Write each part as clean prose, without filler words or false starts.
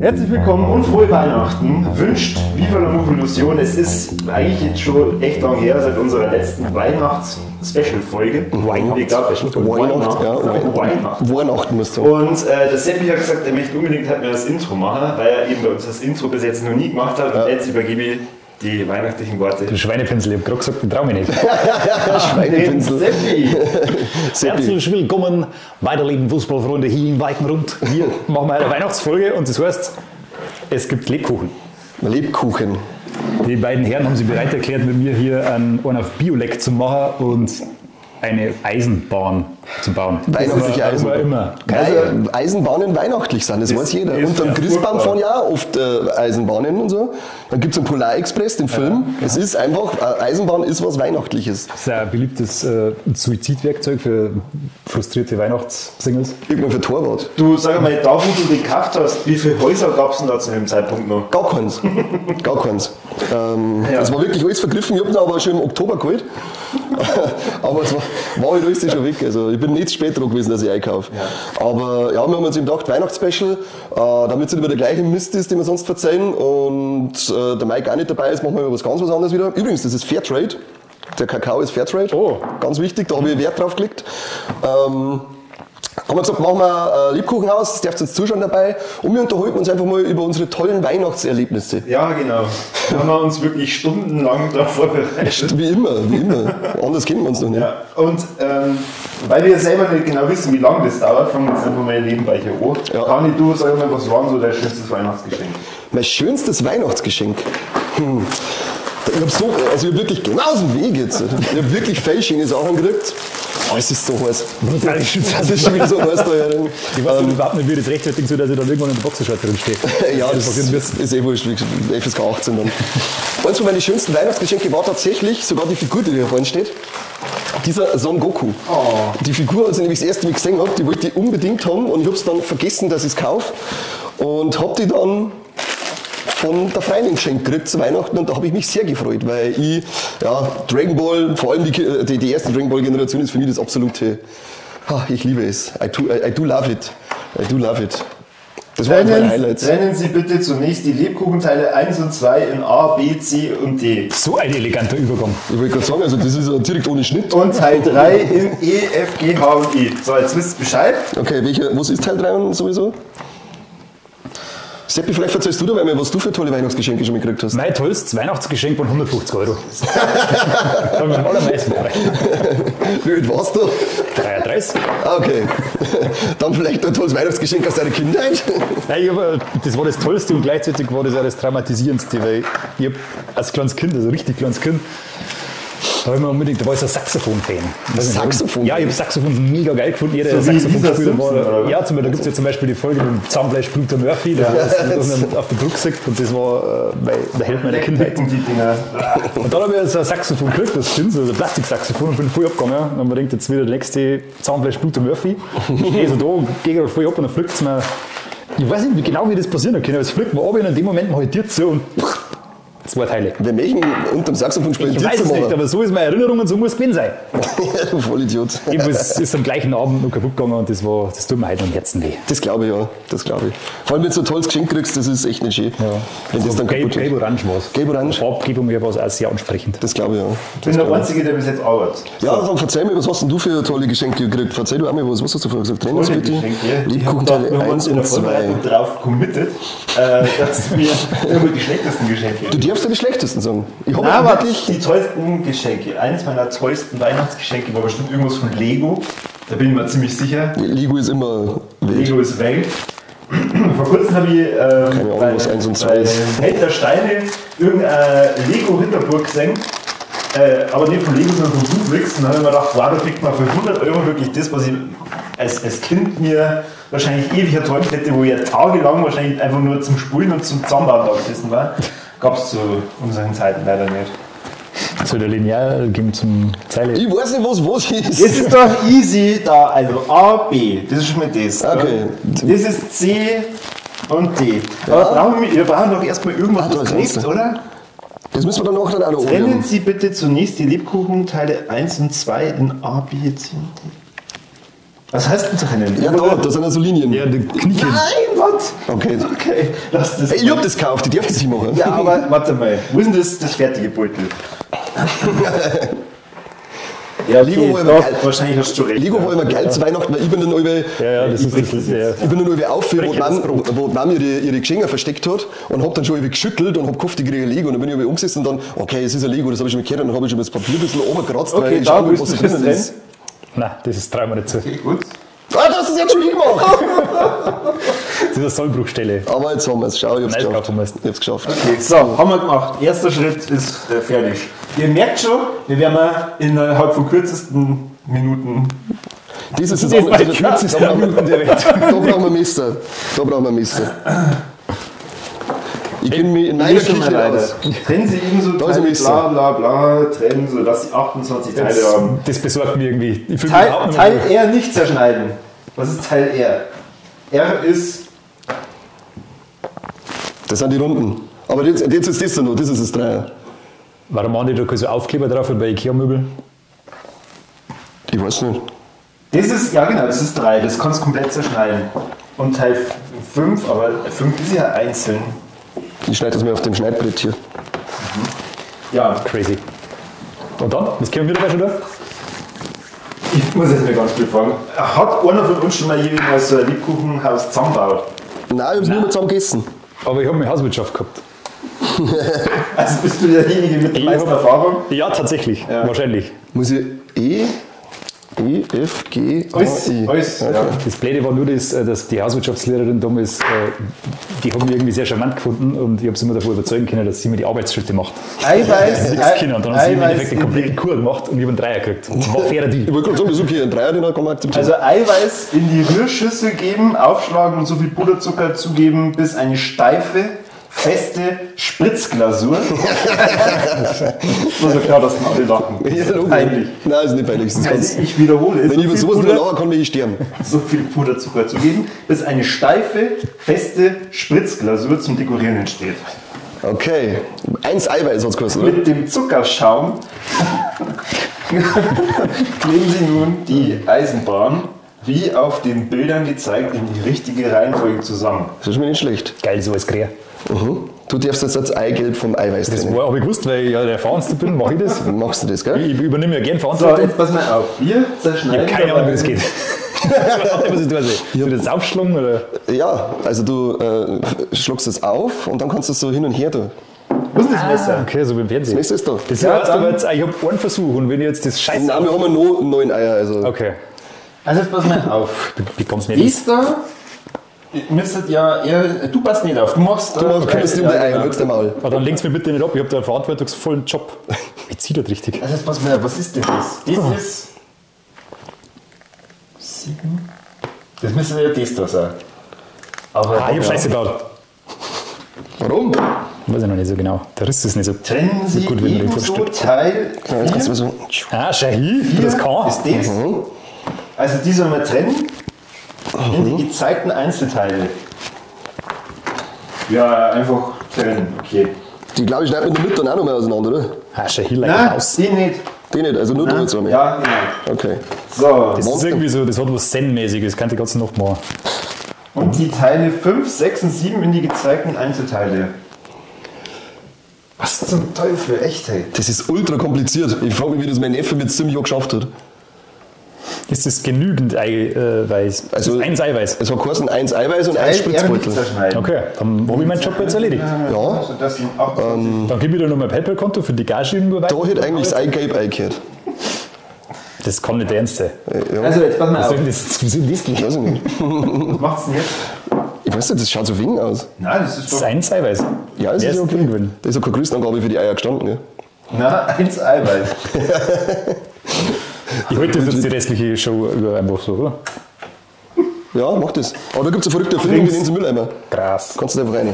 Herzlich willkommen und frohe Weihnachten wünscht Viva la Movolution. Es ist eigentlich jetzt schon echt lang her seit unserer letzten Weihnachts-Special-Folge. Weihnachten musst du. Und der Seppi hat gesagt, er möchte unbedingt halt mir das Intro machen, weil er eben bei uns das Intro bis jetzt noch nie gemacht hat. Und jetzt übergebe ich die weihnachtlichen Worte. Du Schweinepinsel, ich hab gerade gesagt, den trau mich nicht. Schweinepinsel. Seppi. Herzlich willkommen, weiter lieben Fußballfreunde hier im Weiten Rund. Wir machen eine Weihnachtsfolge und das heißt, es gibt Lebkuchen. Lebkuchen. Die beiden Herren haben sich bereit erklärt, mit mir hier einen auf Biolek zu machen und eine Eisenbahn zu bauen. Weihnachtliche Eisenbahn. Immer. Also Eisenbahnen weihnachtlich sind, das weiß jeder. Und am Christbaum fahren ja auch oft Eisenbahnen und so. Dann gibt es den Polarexpress, den Film. Ja. Es ist einfach, Eisenbahn ist was Weihnachtliches. Das ist ein beliebtes Suizidwerkzeug für frustrierte Weihnachtssingles. Irgendwann für Torwart. Du, sag mal, da wo du den gekauft hast, wie viele Häuser gab es denn da zu dem Zeitpunkt noch? Gar keins. Gar keins. Es war wirklich alles vergriffen. Ich habe ihn aber schon im Oktober geholt. Aber es war halt alles schon weg. Also ich bin nicht spät dran gewesen, dass ich einkaufe. Ja. Aber ja, wir haben uns eben gedacht, Weihnachtsspecial, damit es nicht immer der gleiche Mist ist, den wir sonst verzeihen und der Mike auch nicht dabei ist, machen wir was ganz was anderes wieder. Übrigens, das ist Fairtrade. Der Kakao ist Fairtrade. Oh. Ganz wichtig, da habe ich Wert drauf gelegt. Haben wir gesagt, machen wir ein Lebkuchenhaus, das dürft ihr uns zuschauen dabei und wir unterhalten uns einfach mal über unsere tollen Weihnachtserlebnisse. Ja, genau. Da haben wir uns wirklich stundenlang darauf vorbereitet. Wie immer, wie immer. Anders kennen wir uns noch nicht. Ja. Und weil wir selber nicht genau wissen, wie lange das dauert, fangen wir jetzt einfach mal nebenbei hier an. Ja. Kani, du, sag mal, was war denn so dein schönstes Weihnachtsgeschenk? Mein schönstes Weihnachtsgeschenk? Ich hab so, also ich hab wirklich genau aus dem Weg jetzt. Ich hab wirklich viel schöne Sachen gekriegt. Oh, es ist so heiß. Es ist schon wieder so heiß da. Ich weiß überhaupt nicht, wie das rechtfertigen soll, dass ich dann irgendwann in der Boxershort drin stehe. Ja, das ist eh wurscht, FSK 18 dann. Eins von meinen schönsten Weihnachtsgeschenke war tatsächlich sogar die Figur, die da vorne steht. Dieser Son Goku. Oh. Die Figur, als ich nämlich das erste Mal gesehen habe, die wollte ich unbedingt haben und ich hab's dann vergessen, dass ich es kaufe. Und hab die dann von der Freundin geschenkt gekriegt zu Weihnachten und da habe ich mich sehr gefreut, weil ich, ja, Dragon Ball, vor allem die erste Dragon Ball Generation ist für mich das absolute, ich liebe es, I do love it, I do love it. Das war eins meiner Highlights. Trennen Sie bitte zunächst die Lebkuchenteile 1 und 2 in A, B, C und D. So ein eleganter Übergang. Ich wollte gerade sagen, also das ist ja direkt ohne Schnitt. Und Teil 3 in E, F, G, H und I. So, jetzt wisst ihr Bescheid. Okay, was ist Teil 3 und sowieso? Seppi, vielleicht verzeihst du dabei mal, was du für tolle Weihnachtsgeschenke schon mitgekriegt hast. Mein tollstes Weihnachtsgeschenk waren 150 Euro. Da habe ich mich am allermeisten gefreut. Wie alt warst du? 33. Ah, okay. Dann vielleicht ein tolles Weihnachtsgeschenk aus deiner Kindheit? Nein, das war das Tollste und gleichzeitig war das auch das Traumatisierendste, weil ich hab als kleines Kind, also richtig kleines Kind, da habe ich mir unbedingt, da war ich so ein Saxophon-Fan. Saxophon? Ja, ich habe Saxophon mega geil gefunden. Jeder, der so Saxophon gespielt war. Ja, zum Beispiel, da gibt es ja zum Beispiel die Folge mit dem Zahnfleischbluter Murphy, der das auf der Brücke sitzt und das war der Held meiner Kindheit. Und dann habe ich so ein Saxophon gekriegt, das Kind, so ein Plastiksaxophon und bin voll abgegangen. Und dann habe ich gedacht, jetzt wieder der nächste Zahnfleischbluter Murphy. Ich stehe so da und gehe gerade voll ab und dann fliegt es mir. Ich weiß nicht wie genau, wie das passieren kann, aber es fliegt mir ab und in dem Moment mache ich dir zu und. Zwei Teile. Wer möchten unterm Saxophon spielen? Ich weiß es nicht, aber so ist meine Erinnerung und so muss es gewesen sein. Du Vollidiot. Es ist am gleichen Abend noch kaputt gegangen und das tut mir heute am Herzen weh. Das glaube ich, ja. Das glaube ich. Vor allem, wenn du so ein tolles Geschenk kriegst, das ist echt nicht schön. Ja. Wenn das dann kaputt wird. Gelb-orange war es. Gelb-orange. Die Farbgebung war es auch sehr ansprechend. Das glaube ich, ja. Ich bin der Einzige, der bis jetzt arbeitet. Ja, dann verzeih mir, was hast denn du für tolle Geschenke gekriegt? Verzeih du auch mal was. Was hast du vorher gesagt? Trennen Sie bitte. Lebkuchenteile 1 und 2. Ich drauf committed, dass wir immer die schlechtesten Geschenke. Du darfst ja die schlechtesten sagen. Ich habe wirklich die tollsten Geschenke. Eines meiner tollsten Weihnachtsgeschenke war bestimmt irgendwas von Lego. Da bin ich mir ziemlich sicher. Lego ist immer Welt. Lego ist Welt. Vor kurzem habe ich keine Ahnung, was 1 und 2 ist. Held der Steine irgendeine Lego-Ritterburg gesehen. Aber nicht von Lego, sondern von BlueBrixx. Und dann habe ich mir gedacht, wow, da kriegt man für 100 Euro wirklich das, was ich als Kind mir wahrscheinlich ewig erträumt hätte, wo ich ja tagelang wahrscheinlich einfach nur zum Spulen und zum Zusammenbauen da gesessen war. Gab es zu unseren Zeiten leider nicht. So, der Lineal gehen zum Zeile. Ich weiß nicht, was ist. Das ist doch easy da. Also A, B. Das ist schon mal das. Okay. Das ist C und D. Aber wir brauchen doch erstmal irgendwas, was klebt, oder? Das müssen wir dann auch noch Trennen Sie bitte zunächst die Lebkuchenteile 1 und 2 in A, B, C und D. Was heißt denn trennen? Ja, da sind ja so Linien. Ja, die Kniechen. Nein, was? Okay. Okay, lass das. Ey, ich hab das gekauft, ich darf das nicht machen. Ja, aber warte mal. Wo ist denn das fertige Beutel? Ja, okay, Lego war immer geil. Wahrscheinlich hast du recht. Lego war immer geil zu Weihnachten, weil ich bin dann über, ich bin dann über auf, wo die Mami ihre Geschenke versteckt hat und hab dann schon über geschüttelt und hab gehofft, ich kriege ein Lego. Und dann bin ich über umgesessen und dann, okay, es ist ein Lego, das habe ich schon mal gehört, und dann habe ich schon das Papier ein bisschen runtergekratzt, okay, weil ich da schaue, was da drinnen ist. Nein, das ist trauen wir nicht zu. Okay, gut. Ah, das ist jetzt schon gemacht! Das ist eine Sollbruchstelle. Aber jetzt haben wir es. Schau, ich hab's geschafft. Ich hab's geschafft. Okay, so, haben wir gemacht. Erster Schritt ist fertig. Ihr merkt schon, wir werden innerhalb von kürzesten Minuten. Das ist das die kürzesten Minuten der Welt. Da brauchen wir Messer. Da brauchen wir Messer. Ich kenne mich in meiner Küche nicht aus. Trennen Sie ebenso Teile, bla bla bla, trennen, sodass Sie 28 Teile haben. Das besorgt mich irgendwie. Ich Teil R nicht zerschneiden. Was ist Teil R? R ist... Das sind die Runden. Aber jetzt ist das noch, das ist das Dreier. Warum machen die da so Aufkleber drauf bei Ikea-Möbel? Ich weiß nicht. Das ist, ja genau, das ist 3, das kannst du komplett zerschneiden. Und Teil 5, aber 5 ist ja einzeln. Ich schneide das mal auf dem Schneidbrett hier. Mhm. Ja. Crazy. Und dann? Was können wir dabei schon da? Ich muss jetzt mal ganz blöd fragen. Hat einer von uns schon mal jemals so ein Lebkuchenhaus zusammengebaut? Nein, ich hab's nur mal zusammen gegessen. Aber ich habe meine Hauswirtschaft gehabt. Also bist du derjenige mit der meisten Erfahrung? Ja, tatsächlich. Ja. Wahrscheinlich. Muss ich E, E, F, G, A, I. Alles, okay. Ja. Das Blöde war nur, dass die Hauswirtschaftslehrerin damals, die hat mich irgendwie sehr charmant gefunden und ich habe sie immer davon überzeugen können, dass sie mir die Arbeitsschritte macht. Eiweiß. Und dann hat sie im Endeffekt den kompletten Kur gemacht und ich habe einen Dreier gekriegt. War fairer Deal. Ich wollte gerade sagen, das ist okay, einen Dreier, den kann man akzeptieren. Also Eiweiß in die Rührschüssel geben, aufschlagen und so viel Puderzucker zugeben, bis eine steife, feste Spritzglasur. Das war so klar, dass wir alle lachen. Ja, peinlich. Nein, ist nicht peinlich. Das ist also ich wiederhole. Wenn ich über sowas nicht lachen kann, will ich sterben. So viel Puderzucker zugeben, bis eine steife, feste Spritzglasur zum Dekorieren entsteht. Okay. 1 Eiweiß hat's gekostet, oder? Mit dem Zuckerschaum kleben Sie nun die Eisenbahn, wie auf den Bildern gezeigt, in die richtige Reihenfolge zusammen. Das ist mir nicht schlecht. Geil, so als Krähe. Mhm. Du darfst jetzt das Eigelb vom Eiweiß trennen. Das habe ich gewusst, weil ich ja der Erfahrenste bin, mache ich das. Machst du das, gell? Ich übernehme ja gern Verantwortung. So, jetzt pass mal auf. Wir zerschneiden. Ich habe keine Ahnung, wie das geht. Was ich das aufschlagen, oder? Ja, also du schluckst es auf und dann kannst du es so hin und her tun. Wo ist denn das Messer? Okay, so wie im Fernsehen. Das Messer ist da. Das ja, heißt aber jetzt, ich habe einen Versuch und wenn ich jetzt das Scheiße. Nein, wir haben noch 9 Eier. Also. Okay. Also jetzt pass mal auf. Ich bekomm's nicht. Dies da müsstet ja eher, du passt nicht auf, du machst. Du machst okay, ja, die Eier, ja, Maul. Aber dann lenkst mir bitte nicht ab, ich habe da einen verantwortungsvollen Job. Ich zieh das richtig. Also jetzt pass mal auf, was ist denn das? Das ist 7. Das müsste ja das da sein. Aber ich hab Scheiße gebaut. Warum? Weiß ich noch nicht so genau. Der Riss ist nicht so trennen Sie gut, wenn man den ebenso Teil 4. Jetzt kannst du so. Ah, schau hier, das kann. Ist das? Mhm. Also die sollen wir trennen in die gezeigten Einzelteile. Ja, einfach trennen, okay. Die glaube ich schneidet mit der Mitte dann auch noch mal auseinander, oder? Ah, schau hier, like Nein, die nicht. Die nicht, also nur da jetzt einmal. Ja, genau. Okay. So. Das ist irgendwie so, das hat was Zen-mäßiges, kann die ganze noch mal. Und die Teile 5, 6 und 7 in die gezeigten Einzelteile. Was zum Teufel, echt, ey. Das ist ultra kompliziert. Ich frage mich, wie das mein Neffe mit 7 Jahren geschafft hat. Ist das genügend Eiweiß? Also eins Eiweiß. Es hat geheißen 1 Eiweiß und 1 Spritzbeutel. Okay, dann habe ich meinen Job jetzt erledigt. Ja. Dann gebe ich dir noch mein PayPal-Konto für die Gage überweisen. Da hätte eigentlich das Eigelb eingehört. Das kann nicht ernst sein. Ja. Also jetzt pass mal auf. Was soll denn das gehen? Weiß ich nicht. Was macht's denn jetzt? Ich weiß nicht, das schaut so wenig aus. Nein, das ist doch... Das ist 1 Eiweiß. Ja, das ist ja okay. Da ist ja keine Größenangabe für die Eier gestanden, gell? Na, 1 Eiweiß. Ich halte das jetzt die restliche Show über einfach so, oder? Ja, mach das. Aber da gibt es eine verrückte Erfindung, die nennen sie Mülleimer. Krass. Kannst du da einfach rein.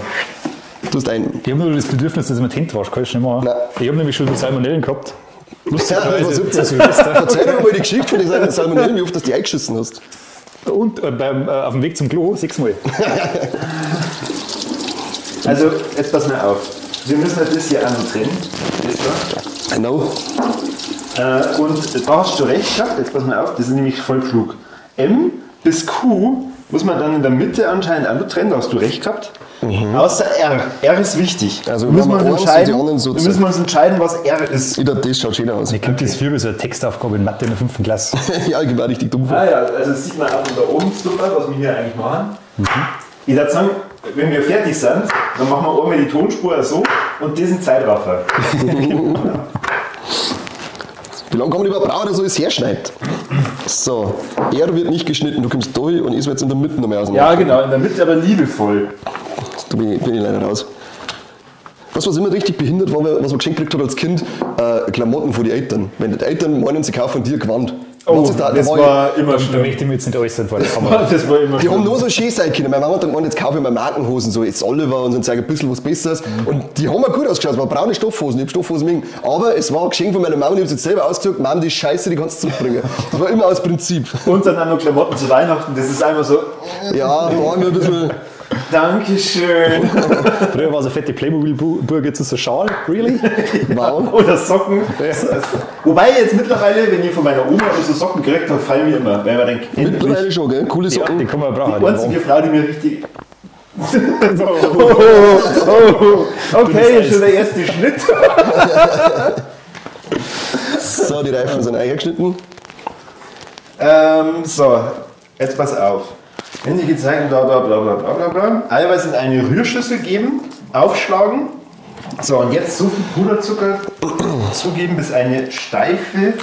Du hast einen. Ich habe nur das Bedürfnis, dass ich mir die Hände wasche. Kann ich nicht machen. Nein. Ich habe nämlich schon die Salmonellen gehabt. Ja, das war super. Silvester. Verzeih doch mal die Geschichte von den Salmonellen, wie oft du die eingeschissen hast. Und auf dem Weg zum Klo 6-mal. Also, jetzt pass mal auf. Wir müssen das hier auch noch trennen. Das da. Genau. Und da hast du recht gehabt, jetzt pass mal auf, das ist nämlich voll klug. M bis Q muss man dann in der Mitte anscheinend auch noch trennen, da hast du recht gehabt. Mhm. Außer R. R ist wichtig. Also müssen wir machen uns wir eins und die entscheiden, anderen so wir müssen wir uns entscheiden, was R ist. Ich dachte, das schaut schöner aus. Ich glaube, das für so eine Textaufgabe in Mathe in der 5. Klasse. Ja, ich war richtig dumm. Ah ja, also das sieht man auch von da oben super, was wir hier eigentlich machen. Mhm. Ich würde sagen, wenn wir fertig sind, dann machen wir einmal die Tonspur so und diesen Zeitraffer. Wie lange kann man überhaupt brauchen, dass er alles herschneidet? So, er wird nicht geschnitten, du kommst da hin und ich werde in der Mitte noch mehr auseinander. Ja, genau, in der Mitte, aber liebevoll. Da bin ich leider raus. Was immer richtig behindert war, was man geschenkt gekriegt hat als Kind, Klamotten von den Eltern. Wenn die Eltern meinen, sie kaufen dir Gewand. Oh, das war immer Da schlimm. möchte ich mir jetzt nicht äußern vor der Kamera. Das war immer Die haben schlimm. nur so schön sein können. Meine Mama hat dann gemeint, jetzt kaufe ich mir Markenhosen, so jetzt Oliver und so ein Zeug, ein bisschen was Besseres. Und die haben mir gut ausgeschaut. Es waren braune Stoffhosen, ich hab Stoffhosen mögen. Aber es war ein Geschenk von meiner Mama und ich hab's jetzt selber ausgesucht. Mom, die Scheiße, die kannst du zurückbringen. Das war immer aus Prinzip. Und dann auch noch Klamotten zu Weihnachten, das ist einfach so, Ja, da waren wir ein bisschen. Dankeschön. Früher war es eine fette Playmobil-Burg, jetzt ist es ein Schal. Really? Wow. Oder Socken. Wobei jetzt mittlerweile, wenn ich von meiner Oma so Socken kriege, dann fallen mir immer. Weil man denkt, Mittlerweile schon, gell? Coole Ja, Socken. die kann man brauchen. die einzige Frau, die mir richtig. Oh, okay, Dünnes schon der erste Schnitt. So, die Reifen sind eingeschnitten. So, jetzt pass auf. Wenn die gezeigt, bla bla bla bla bla bla bla. Eiweiß in eine Rührschüssel geben, aufschlagen. So, und jetzt so viel Puderzucker zugeben, bis eine steife,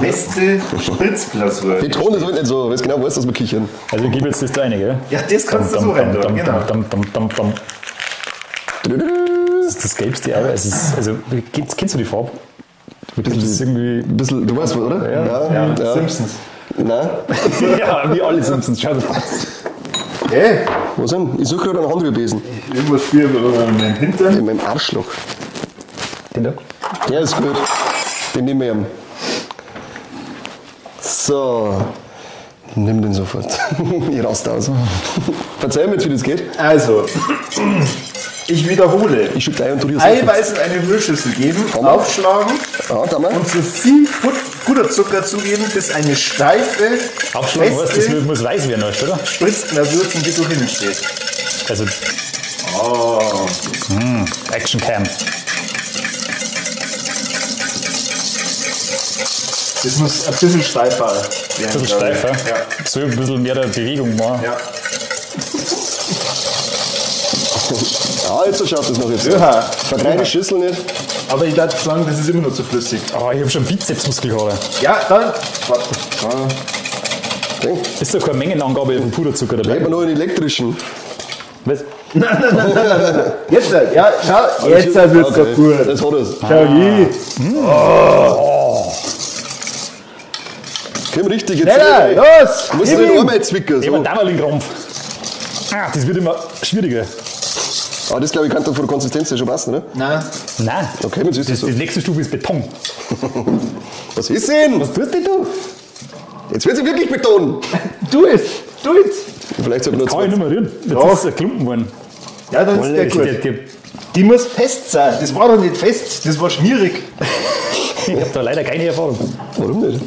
feste Spritzglasur. Betone es halt nicht so, weil es genau weiß, dass wir kichern. Also ich gebe jetzt das da rein, gell? Ja, das kannst du so rein tun, genau. Dam, dam, dam, dam. Das ist das gelbste Eiweiß. Es ist, also, kennst du die Farbe? Das ist irgendwie. Ein bisschen, du weißt was, oder? Ja. Ja, Simpsons. Nein. Ja, wie alle Simpsons. Schau das. Hey, Was denn? Ich suche gerade einen Handrührbesen. irgendwas spüre ich in meinem Hintern. In meinem Arschloch. Den da? Der ist gut. Den nehmen wir ihm. So. Nimm den sofort. Ich raste aus. Verzeih mir jetzt, wie das geht. Also, ich wiederhole. Ich schütte ein und du rührst. Eiweiß in eine Rührschüssel geben, aufschlagen Ja, da mal. und so viel Puderzucker zugeben, bis eine steife, Aufschlagen heißt, das feste muss weiß werden, weißt du, oder? Spritzglasur zum Dekorieren steht. Also. Oh. Action Cam. Das muss ein bisschen steifer werden. Ein bisschen steifer. Ja. So ein bisschen mehr der Bewegung machen. Ja. Ja, jetzt schaut das noch jetzt. Ja. Verdreh die Schüssel nicht. Aber ich darf sagen, das ist immer noch zu flüssig. Oh, ich habe schon Bizepsmuskelhaare. Ja, dann. Warte. Ding. Ist doch keine Mengenangabe von Puderzucker dabei. Hätten wir noch einen elektrischen. Was? Jetzt, halt, ja, schau, jetzt halt wird's Okay. doch gut. Das hat es. Schau hier. Komm richtig, jetzt. Schneller, los! Du musst Gib den ihm. Arm einzwicken. Ich habe So. einen Dammerling-Krampf. Ah, das wird immer schwieriger. Aber das, glaube ich, kann dann von der Konsistenz her schon passen, oder? Nein. Nein. Okay, jetzt ist das so. Die nächste Stufe ist Beton. Was ist denn? Was tust denn du? Jetzt wird sie wirklich Beton. Do it! Do it! Vielleicht sollte man Kann nur ich zwei. nicht mehr rühren. Jetzt Doch. ist es ein Klumpen geworden. Ja, dann ist der Das gut. der, der, Die muss fest sein. Das war doch nicht fest, das war schmierig. ich habe da leider keine Erfahrung. Warum nicht?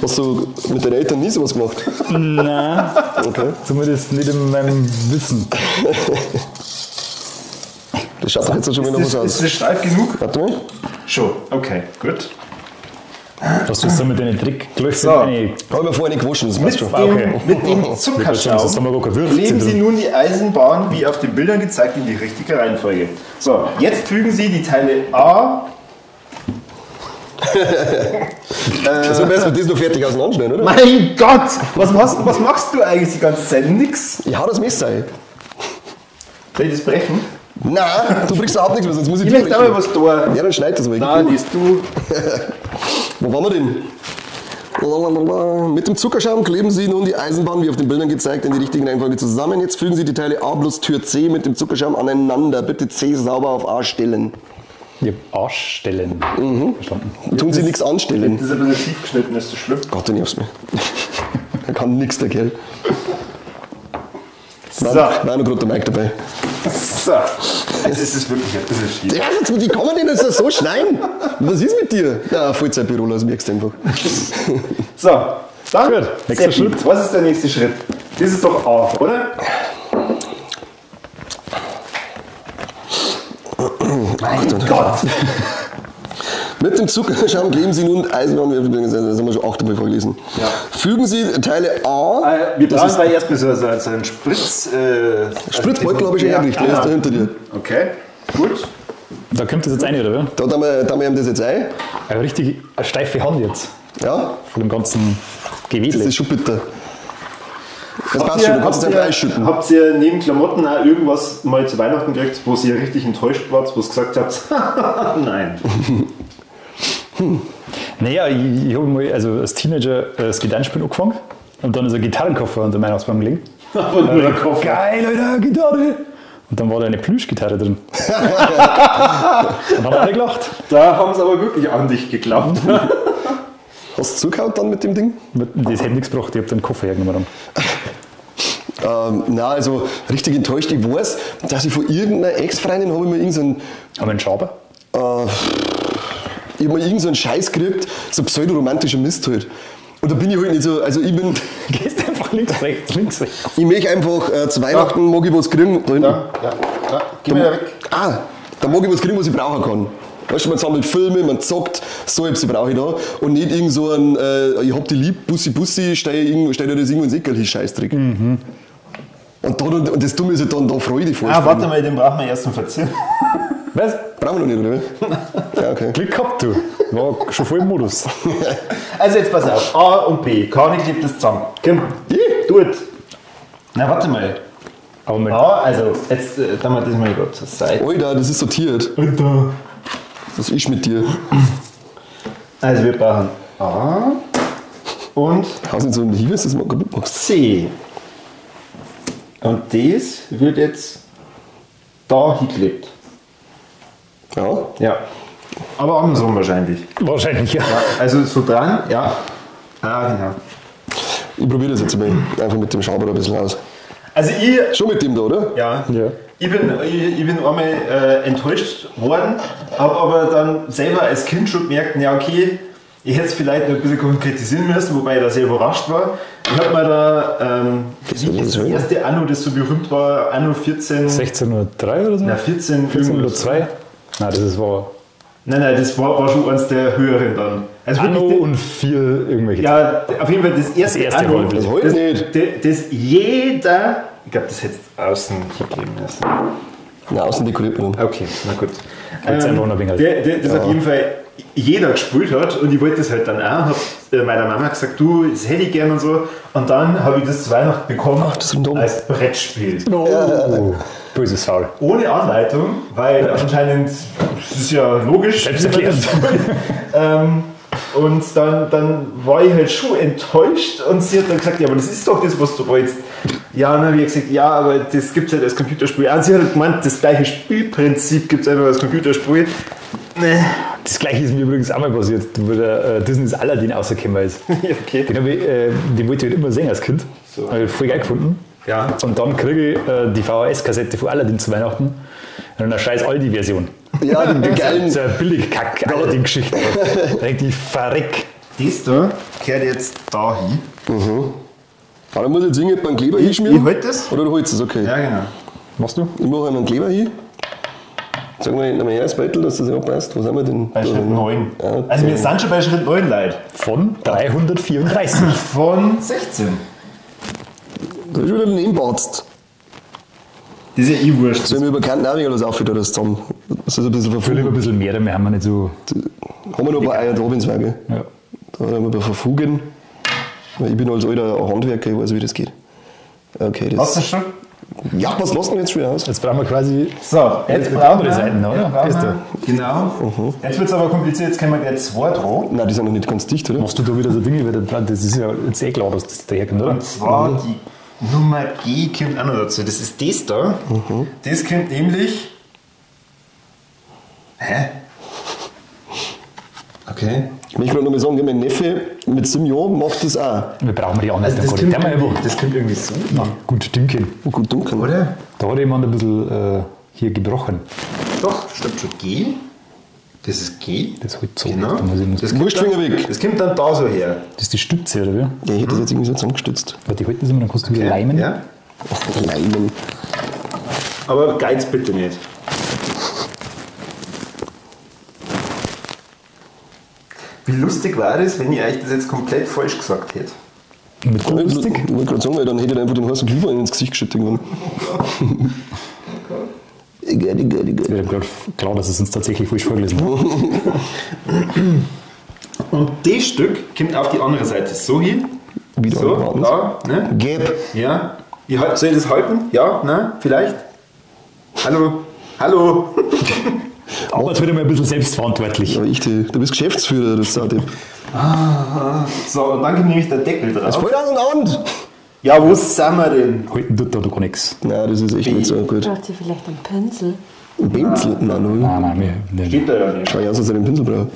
Hast du mit deinen Eltern nie sowas gemacht? Nein, Okay. zumindest nicht in meinem Wissen. Das schaut doch jetzt schon wieder noch Ist was das, aus. ist das steif genug? Warte mal. Schon. Okay, gut. Was tust du mit deinen Trickläufen? So. Eine- Habe ich mir vorher nicht gewaschen, das passt Mit schon. dem, Okay. mit dem Das Zuckerschaum haben wir gar keine Würze kleben Sie drin. nun die Eisenbahn, wie auf den Bildern gezeigt, in die richtige Reihenfolge. So, jetzt fügen Sie die Teile A. Also am besten das noch fertig auseinanderschneiden, oder? Mein Gott! Was machst du eigentlich die ganze Zeit? Nix. Ich hau das Messer ein. Soll ich das brechen? Nein, du brichst überhaupt nichts mehr, sonst muss ich Ich dir möchte auch mal brechen. was da. Ja, dann schneid das mal. Nein, das du. Wo waren wir denn? Lalalala. Mit dem Zuckerschaum kleben Sie nun die Eisenbahn, wie auf den Bildern gezeigt, in die richtigen Reihenfolge zusammen. Jetzt fügen Sie die Teile A plus Tür C mit dem Zuckerschaum aneinander. Bitte C sauber auf A stellen. Ich hab A stellen. Verstanden. Tun Sie nichts anstellen. Das ist ein bisschen schief geschnitten, ist das schlimm? Gott, du nervst mich. Da kann nichts der Kerl. So. War noch gerade der Mike dabei. So. Jetzt ist es wirklich ein bisschen schief. Ja, wie kann man denn das so schneiden? Was ist mit dir? Ja, Vollzeitbüro, das merkst du einfach. So, dann. Gut, nächster Seppi, Schritt. Was ist der nächste Schritt? Das ist doch A, oder? Mein Gott! Mit dem Zuckerschaum kleben Sie nun Eisenbahn, das haben wir schon 8 Mal vorgelesen. Ja. Fügen Sie Teile A. Wir das brauchen ist da erstmal so einen Spritz. Spritzbeutel habe ich schon hergerichtet, der ist da hinter dir. Okay, gut. Da kommt das jetzt rein, oder? Da tun wir ihm das jetzt ein. Eine richtig eine steife Hand jetzt. Ja, Von dem ganzen Gewedel. das ist schon bitter. Das passt schon, du kannst es einfach einschütten. Habt ihr neben Klamotten auch irgendwas mal zu Weihnachten gekriegt, wo ihr richtig enttäuscht wart, wo ihr gesagt habt, nein. Naja, ich habe mal also als Teenager das Gitarrenspielen angefangen und dann ist ein Gitarrenkoffer unter meinem Weihnachtsbaum gelegen. Aber nur der Koffer. Geil, Alter, Gitarre! Und dann war da eine Plüschgitarre drin. Und haben alle gelacht. Da haben sie aber wirklich an dich geglaubt. Hast du zugehauen dann mit dem Ding? Das hätte nichts gebracht, ich habe den Koffer hergenommen dann. Nein, also richtig enttäuscht. Ich weiß, dass ich von irgendeiner Ex-Freundin habe ich mir irgendeinen. Aber einen Schaber? Ich habe mir irgend so einen Scheiß gekriegt, so pseudoromantischer Mist halt. Und da bin ich halt nicht so, also ich bin. Gehst einfach links, rechts, links, rechts. Ich möchte einfach zu Weihnachten mag ich was kriegen. Da hinten. Ja, ja, geh mal da weg. Ah, da mag ich was kriegen, was ich brauchen kann. Weißt du, man sammelt Filme, man zockt, so etwas brauche ich da. Und nicht irgend so ein, ich hab die lieb, Bussi Bussi, stell dir das irgendwo ins Eckerl, Scheißdreck. Mhm. Und, und das Dumme ist halt dann da Freude vorstellen. Ah, warte mal, den brauchen wir erst zum Verzieren. Was? Brauchen wir noch nicht, oder? Ja, okay. Glück gehabt, du. War schon voll im Modus. Also jetzt pass auf, A und B, Kani klebt das zusammen. Komm, do it. Na, warte mal. Aber mit A, also jetzt, dann mal das mal gerade zur Seite. Alter, das ist sortiert. Alter. Was ist mit dir? Also wir brauchen A und Haust nicht so einen Hieb, dass du das mal kaputt machst. C. Und das wird jetzt da hingeklebt. Ja. Ja. Aber andersrum wahrscheinlich. Wahrscheinlich, ja. Ja, also so dran, ja. Ah, genau. Ich probiere das jetzt mal einfach mit dem Schaber ein bisschen aus. Also ich. Schon mit dem da, oder? Ja. Ja. Ich bin einmal enttäuscht worden, habe aber dann selber als Kind schon gemerkt, ja okay, ich hätte es vielleicht noch ein bisschen konkretisieren müssen, wobei ich da sehr überrascht war. Ich habe mir da das erste Anno, das so berühmt war, Anno 14... 1603 oder so? Na, 14... 1402? Nein, das war... Nein, das war schon eins der höheren dann. Also Anno wirklich, und 4 irgendwelche. Ja, auf jeden Fall das erste, Anno. Das heute nicht. Das jeder... Ich glaube, das hätte außen kleben müssen. Na, außen dekoriert man. Okay, na gut. Jetzt einfach noch ein wenig. Das auf jeden Fall jeder gespielt hat und ich wollte das halt dann auch. Hab meiner Mama gesagt, du, das hätte ich gern und so. Und dann habe ich das zu Weihnachten bekommen. Ach, das als Brettspiel. Oh, böses Faul. Ohne Anleitung, weil anscheinend, das ist ja logisch. Selbsterklärend. Und dann war ich halt schon enttäuscht und sie hat dann gesagt, ja, aber das ist doch das, was du wolltest. Ja, und dann habe ich gesagt, ja, aber das gibt es halt als Computerspiel. Und sie hat halt gemeint, das gleiche Spielprinzip gibt es einfach als Computerspiel. Nee. Das gleiche ist mir übrigens auch mal passiert, wo der Disney's Aladdin rausgekommen ist. Okay. Den, den wollte ich halt immer sehen als Kind. So. Habe ich voll geil gefunden. Ja. Und dann kriege ich die VHS-Kassette von Aladdin zu Weihnachten in einer scheiß Aldi-Version. Ja, die geilen. So eine Billig-Kack-Aladdin-Geschichte. Da denke ich, verreck. Das da gehört jetzt da hin. Mhm. Aber muss ich jetzt irgendjemand einen Kleber hinschmieren? Ich halte das. Oder du holst es, okay. Ja, genau. Machst du? Ich mache einen Kleber hin. Sag mal, nimm mal her, das Beutel, dass das nicht abpasst. Wo sind wir denn? Bei Schritt 9. Ja, also wir sind schon bei Schritt 9, Leute. Von 334. Von 16. Da ist wieder daneben. Das ist ja eh wurscht. Sollen wir über keinen Naviger was aufhören, das zusammen? Das ist ein bisschen Füll verfugen. lieber ein bisschen mehr, wir haben wir nicht so. Haben wir noch ein paar Eier da, wenn's war, gell? Ja. Da haben wir ein paar verfugen. Ich bin als alter Handwerker, ich weiß, wie das geht. Okay, das. Hast du das schon? Ja, was lassen wir jetzt schon wieder aus? Jetzt brauchen wir quasi. So, jetzt brauchen wir andere Seiten, oder? Jetzt brauchen wir, genau. Jetzt wird es aber kompliziert, jetzt können wir gleich zwei dran. Nein, die sind noch nicht ganz dicht, oder? Machst du da wieder so Dinge? Weil das ist ja jetzt eh klar, dass das daherkommt, oder? Und zwar die Nummer G kommt auch noch dazu. Das ist das da. Das kommt nämlich. Hä? Okay. Ich möchte gerade noch mal sagen, mein Neffe mit 7 Jahren macht das auch. Wir brauchen die anderen Also das, gar kommt nicht. Der mal irgendwie, einfach das kommt irgendwie so. na, gut dünken. Oh, gut dunkel. Oder? Da hat jemand ein bisschen hier gebrochen. Doch, stimmt schon. G. Das ist G. Das ist halt so. Genau. Da muss ich, Das kommt Wurstfinger dann, weg. Das kommt dann da so her. das ist die Stütze, oder wie? Ja, ich hätte das jetzt irgendwie so zusammengestützt. Weil die halten sie immer, dann kannst du wieder leimen. Ja. Leimen. Aber geiz bitte nicht. Wie lustig war das, wenn ich euch das jetzt komplett falsch gesagt hätte? Mit lustig. Ich wollte gerade sagen, weil dann hätte ich einfach den heißen Glühwein ins Gesicht geschüttet irgendwann. Egal, egal, egal. Wir haben gerade klar, dass es uns tatsächlich falsch vorgelesen hat. Und das Stück kommt auf die andere Seite. So hier. Wieder so, warten. da, ne? Gäb. Ja. Soll ich das halten? Ja, ne? Vielleicht? Hallo? Hallo? Aber jetzt wieder mal ein bisschen selbstverantwortlich. Ja, ich, du bist Geschäftsführer, du Saudepp. So, und dann kommt nämlich der Deckel Das drauf. fällt auseinander! Ja, wo sind wir denn? Halten tut da doch gar nichts. Nein, das ist echt nicht so gut. Braucht ihr vielleicht einen Pinsel? Ein Pinsel? Nein, null. Nein, nein, wir, Steht da ja nicht. Schau ich aus, als ich einen Pinsel brauche.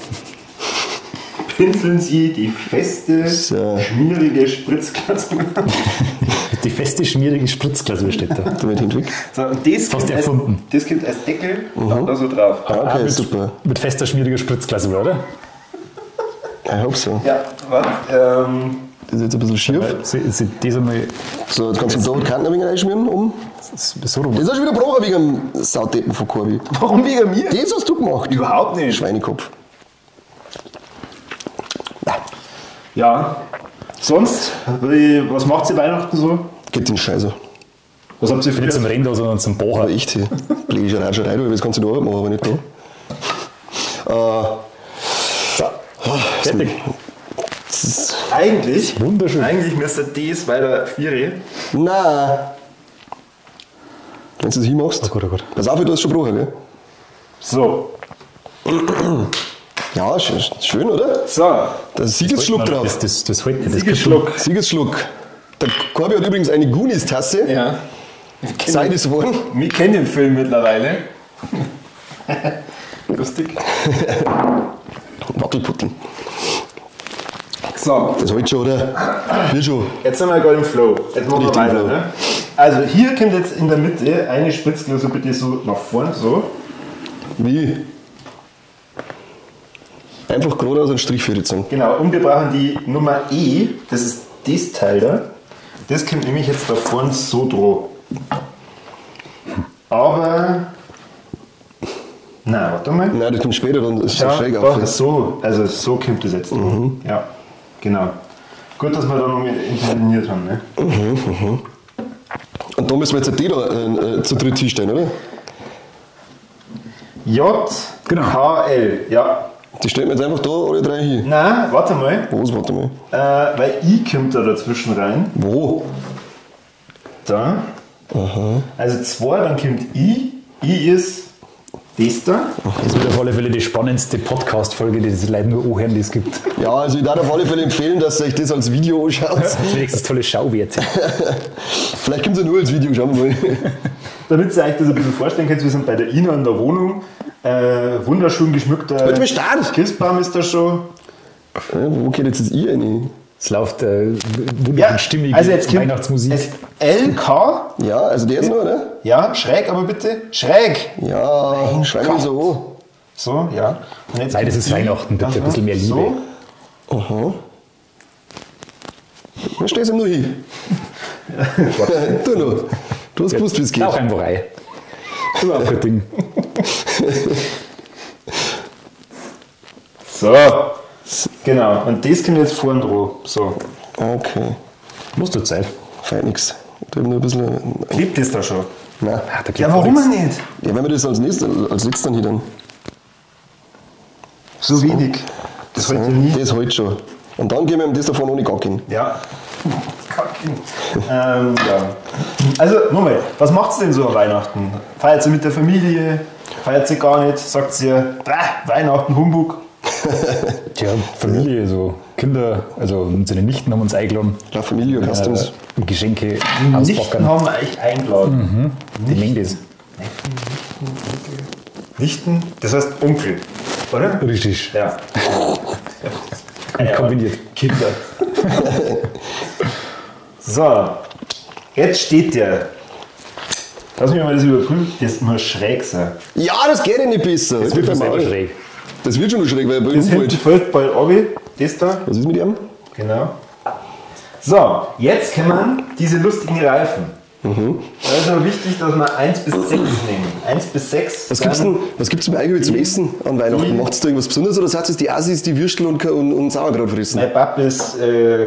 Pinseln Sie die feste, So. schmierige Spritzglasur. Die feste, schmierige Spritzglasur steht da. Damit hinweg. So, und das Hast du kommt als, erfunden. das kommt als Deckel da so drauf. Ah, okay, mit, super. Mit fester, schmieriger Spritzglasur, oder? Ich hope so. Ja, warte. Das ist jetzt ein bisschen schief. Das einmal So, jetzt kannst du da die Kanten ein wenig reinschmieren. Um. so rum. Das ist auch schon wieder gebrochen wegen dem Saudeppen von Corby. Warum wegen mir? Das hast du gemacht. Überhaupt nicht. Schweinekopf. Ja. Sonst, was macht ihr Weihnachten so? Geht den Scheiße. Was habt ihr für Nicht zum Render, sondern zum Aber Bocher. echt, hier. Blöde Ratscherei, du, das kannst du da Arbeit machen, aber nicht da. So, fertig. Das ist, Eigentlich, Wunderschön. Eigentlich müsste das weiter Viere. nein. Wenn du das hinmachst. Oh Gott, oh Gott. Pass auf, du hast schon gebrochen, gell? So. Ja, schön, schön, oder? So. Da ist Siegesschluck drauf. Das hält nicht. Das Siegesschluck. Siegesschluck. Der Corby hat übrigens eine Goonies-Tasse. Ja. Sei das worden. Wir kennen den Film mittlerweile. Lustig. Wackelputteln. So, Das halt schon, oder? Wir schon. jetzt sind wir gerade im Flow. Jetzt machen wir Richtig im weiter. Flow. Ne? Also hier kommt jetzt in der Mitte eine Spritzglasur bitte so nach vorn, so. Wie? Einfach geradeaus einen Strich für die Zunge. Genau, und wir brauchen die Nummer E, das ist das Teil da. Das kommt nämlich jetzt da vorn so drauf. Aber. Na, warte mal. Nein, das kommt später, dann ist es Ja, schräg doch, auf. so, also so kommt das jetzt drauf. Ja, genau. Gut, dass wir da noch mit interveniert haben, ne? Und da müssen wir jetzt die da zu dritt hinstellen, oder? J, Genau. K, L, ja. Die stellen wir jetzt einfach da alle drei hin. Nein, warte mal. Wo ist, warte mal. Weil I kommt da dazwischen rein. Wo? Da. Also 2, dann kommt I. I ist das da. Das wird auf alle Fälle die spannendste Podcast-Folge, die die Leute nur anhören, die es gibt. Ja, also ich darf auf alle Fälle empfehlen, dass ihr euch das als Video anschaut. Das ist wenigstens tolle Schauwerte. Vielleicht kommt es ja nur als Video, schauen wir mal. Damit ihr euch das ein bisschen vorstellen könnt, wir sind bei der Ina in der Wohnung. Wunderschön geschmückter Halt mich stark! Christbaum ist da schon. Ja, wo geht jetzt das I rein? Es läuft wunderschön stimmige also jetzt kommt Weihnachtsmusik. Es L, K. Ja, also der ist noch, oder? Ja, schräg, aber bitte. Schräg. Ja, schreib mich so an. So, ja. Und jetzt Nein, das ist kommt I. Weihnachten, bitte, ein bisschen mehr Liebe. So. Aha. Da stehst du nur hin. Du noch. Du hast gewusst, wie es geht. Auch einfach rein. Überhaupt kein Ding. So. Genau. Und das kommt jetzt vorn drauf. So. Okay. Musst du Zeit. Fein nix. Da hab ich nur ein bisschen. Klebt das da schon? Nein. Ah, da klebt Ja, warum nichts. nicht? Ja, wenn wir das als nächstes, als letztes dann hier dann. So wenig. Das heute nie. Das halt schon. Und dann gehen wir ihm das davon ohne Gack hin. Ja. Kacken. Ja. Also, nochmal, was macht ihr denn so an Weihnachten? Feiert sie mit der Familie? Feiert sie gar nicht? Sagt sie, Weihnachten, Humbug? Tja, Familie, so Kinder, also unsere Nichten haben uns eingeladen. Ja, Familie, Customs. Geschenke Die Nichten haben euch eingeladen. Mhm. Die mengen das. Nichten, das heißt Onkel, oder? Richtig. Ja. Und kombiniert. Kinder. So, jetzt steht der. Lass mich mal das überprüfen. Das muss schräg sein. Ja, das geht ja nicht besser. Das wird schon schräg. Das wird schon noch schräg, weil er das hinten fällt bald runter. Das da. Was ist mit ihm? Genau. So, jetzt kommen diese lustigen Reifen. Mhm. Da ist aber wichtig, dass wir 1 bis 6 nehmen. 1 bis 6. Was gibt's denn, was gibt's denn eigentlich zum Essen an Weihnachten? Macht es da irgendwas Besonderes oder seid ihr die Assis, die Würstel und Sauerkraut fressen? Mein Papa ist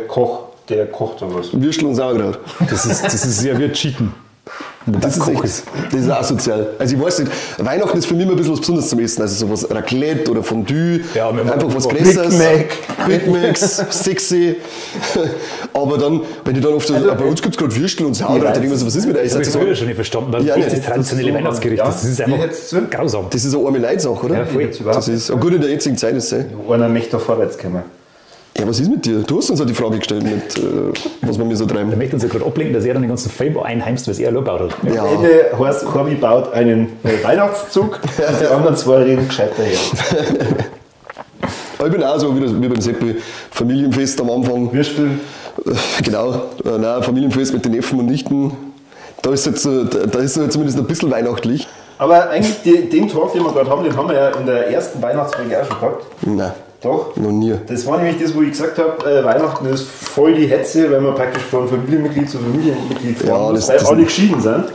Koch, der kocht da was. Würstel und Sauerkraut. Das ist ja wie Cheaten. Das ist echt, das ist asozial. Also ich weiß nicht, Weihnachten ist für mich immer ein bisschen was Besonderes zum Essen. Also sowas Raclette oder Fondue, ja, einfach was Größeres. Big Mac. Big Macs, sexy. Aber dann, wenn ich dann oft, also, bei uns gibt es gerade Würstel und Sauerkraut, dann denke ich mir so, was ist mit euch? Das habe ich früher schon nicht verstanden. Weil ja, das ist das traditionelle Weihnachtsgericht. Ja, das ist einfach grausam. Das ist eine arme Leidsache, oder? Ja, voll. Das ist, gut in der jetzigen Zeit ist es. Einer möchte da vorwärts kommen. Ja, was ist mit dir? Du hast uns ja die Frage gestellt, mit, was wir mir so treiben. Er möchte uns ja gerade ablenken, dass er dann den ganzen Film einheimst, was er allein gebaut hat. Ja. Am Ende heißt, Corby baut einen Weihnachtszug und die anderen zwei reden gescheit daher. Ich bin auch so wie beim Seppi. Familienfest am Anfang. Würstel. Genau. Nein, Familienfest mit den Neffen und Nichten. Da ist jetzt, da ist zumindest ein bisschen weihnachtlich. Aber eigentlich den Talk, den wir gerade haben, den haben wir ja in der ersten Weihnachtsfolge auch schon gehabt. Nein. Doch. Noch nie. Das war nämlich das, wo ich gesagt habe, Weihnachten ist voll die Hetze, weil man praktisch von Familienmitglied zu Familienmitglied fahren muss, weil alle geschieden sind.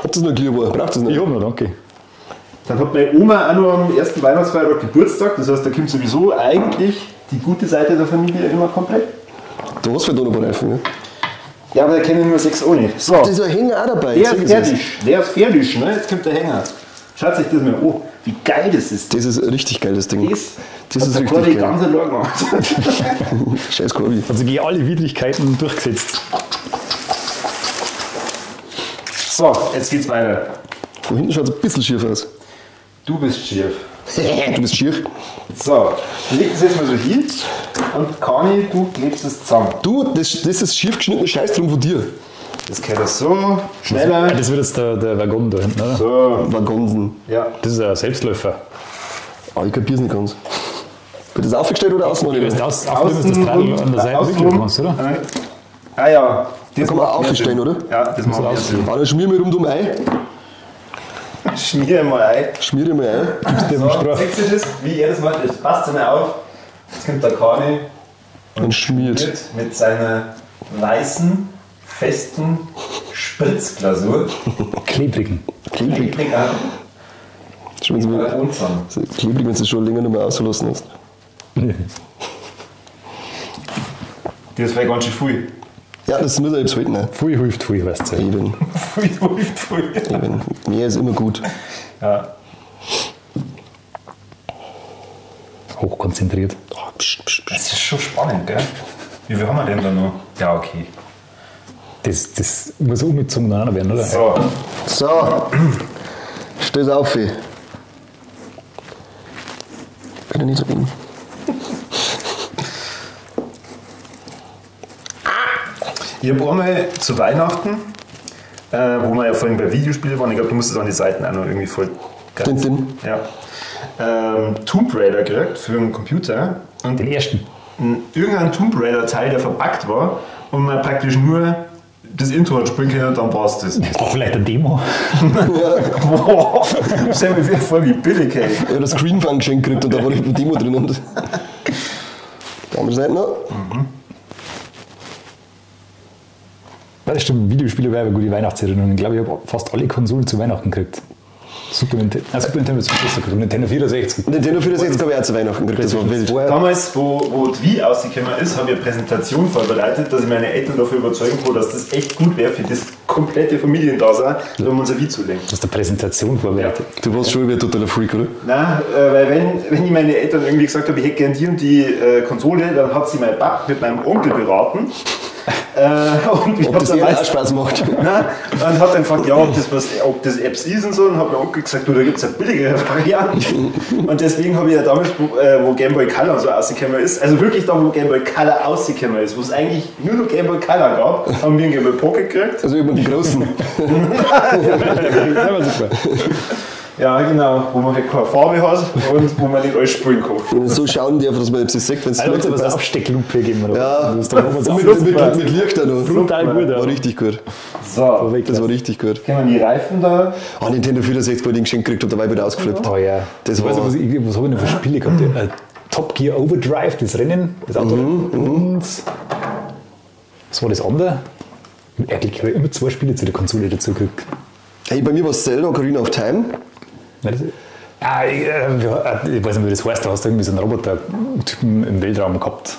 Habt ihr noch Glühwein? Braucht ihr noch? Ich hab noch, danke. Dann hat meine Oma auch noch am ersten Weihnachtsfeiertag Geburtstag, das heißt, da kommt sowieso eigentlich die gute Seite der Familie immer komplett. Du hast vielleicht auch noch ein paar Reifen, ne? Ja, aber da kennen nur 6 ohne. So. Da ist ein Hänger auch dabei. Der ist fertig. Der ist fertig, ne? Jetzt kommt der Hänger. Schaut sich das mal an. Oh, wie geil das ist. Das ist ein richtig geiles Ding. Das ist hat richtig der geil. Ganz allein gemacht. Scheiß Corby. Also gegen alle Widrigkeiten durchgesetzt. So, jetzt geht's weiter. Von hinten schaut es ein bisschen schief aus. Du bist schief. Du bist schief. So, ich leg das jetzt mal so hin und Kani, du klebst es zusammen. Du, das ist schief geschnittene Scheiß drum von dir. Das geht das so, schneller. Ja, das wird jetzt der Waggon da hinten, oder? So. Waggonsen. Ja. Das ist ein Selbstläufer. Ah, ich kapier's nicht ganz. Wird das aufgestellt oder außen? Du das außen das Radl an der Seite wickeln kannst, oder? Ah ja. Das kann man auch aufstellen, oder? Ja, das macht mehr Sinn. Ah, dann schmier mal rundum ein. Schmier mal ein. Schmier mal ein. So, siehst du das, wie er das macht? Das passt ja nicht auf. Jetzt kommt der Kani und schmiert mit seiner weißen, festen Spritzglasur. Klebrigen. Klebrig. Klebrig an. Klebrig, wenn du es schon länger nicht mehr auslassen hast. Das wäre ganz schön viel. Ja, das muss er jetzt halten. Ne? Viel hilft viel, weißt du. Eben. Viel hilft viel. Eben. Mehr ist immer gut. Ja. Hochkonzentriert. Oh, psch, psch, psch. Das ist schon spannend, gell? Wie viel haben wir denn da noch? Ja, okay. Das muss umgezogen werden, oder? So. So. Steh's auf. Bitte nicht so reden. Ich habe einmal zu Weihnachten, wo wir ja vorhin bei Videospielen waren, ich glaube, du musstest an die Seiten auch noch irgendwie voll. Den. Ja. Tomb Raider gekriegt für den Computer. Und den ersten. Irgendein Tomb Raider-Teil, der verpackt war und man praktisch nur das Intro hat spielen können und dann war es das. Das war vielleicht eine Demo. Boah, stell mir vor, wie billig, ey. Ich habe das Screenfang geschenkt gekriegt und da war eine Demo drin. Und die andere Seite noch. Mhm. Das stimmt, Videospiele wäre eine gute Weihnachtserinnerung. Ich glaube, ich habe fast alle Konsolen zu Weihnachten gekriegt. Super Nintendo. Ah, Super Nintendo, Super Nintendo 64. Nintendo 64 habe ich auch zu Weihnachten gekriegt, das war wild. Damals, wo die Wii rausgekommen ist, habe ich eine Präsentation vorbereitet, dass ich meine Eltern dafür überzeugen konnte, dass das echt gut wäre für das komplette Familiendasein, wenn wir uns eine Wii zulegen. Du hast eine Präsentation vorbereitet. Du warst schon wieder ein totaler Freak, oder? Nein, weil wenn ich meine Eltern irgendwie gesagt habe, ich hätte gern die und die Konsole, dann hat sie mein Pap mit meinem Onkel beraten. Und ich Ob das dann auch Spaß macht. Nein, und hat dann gefragt, ja, ob das Apps ist und so. Und hat mein Onkel gesagt, du, da gibt es eine billigere Variante. Und deswegen habe ich ja damals, wo Game Boy Color und so rausgekommen ist, also wirklich da, wo Game Boy Color rausgekommen ist, wo es eigentlich nur noch Game Boy Color gab, haben wir einen Game Boy Pocket gekriegt. Also immer die großen. Das war super. Ja, genau, wo man halt keine Farbe hat und wo man nicht alles spielen kann. Und so schauen die einfach, dass man es sieht, wenn es Also uns aber Abstecklupe geben wir. Ja, das ist doch mit Licht auch noch. Brutal gut. War richtig gut. So, das war richtig gut. Können wir die Reifen da? Ah, Nintendo 64, wo ich den geschenkt gekriegt habe, da war ich wieder ausgeflippt. Oh ja. Das ich war. weiß nicht, was habe ich denn für Spiele gehabt? Top Gear Overdrive, das Rennen, das Auto. Und was war das andere? Ich habe immer zwei Spiele zu der Konsole dazu gekriegt. Hey, bei mir war es Zelda Ocarina of Time. Nein, das, ich weiß nicht, wie das heißt, da hast du irgendwie so einen Roboter-Typen im Weltraum gehabt.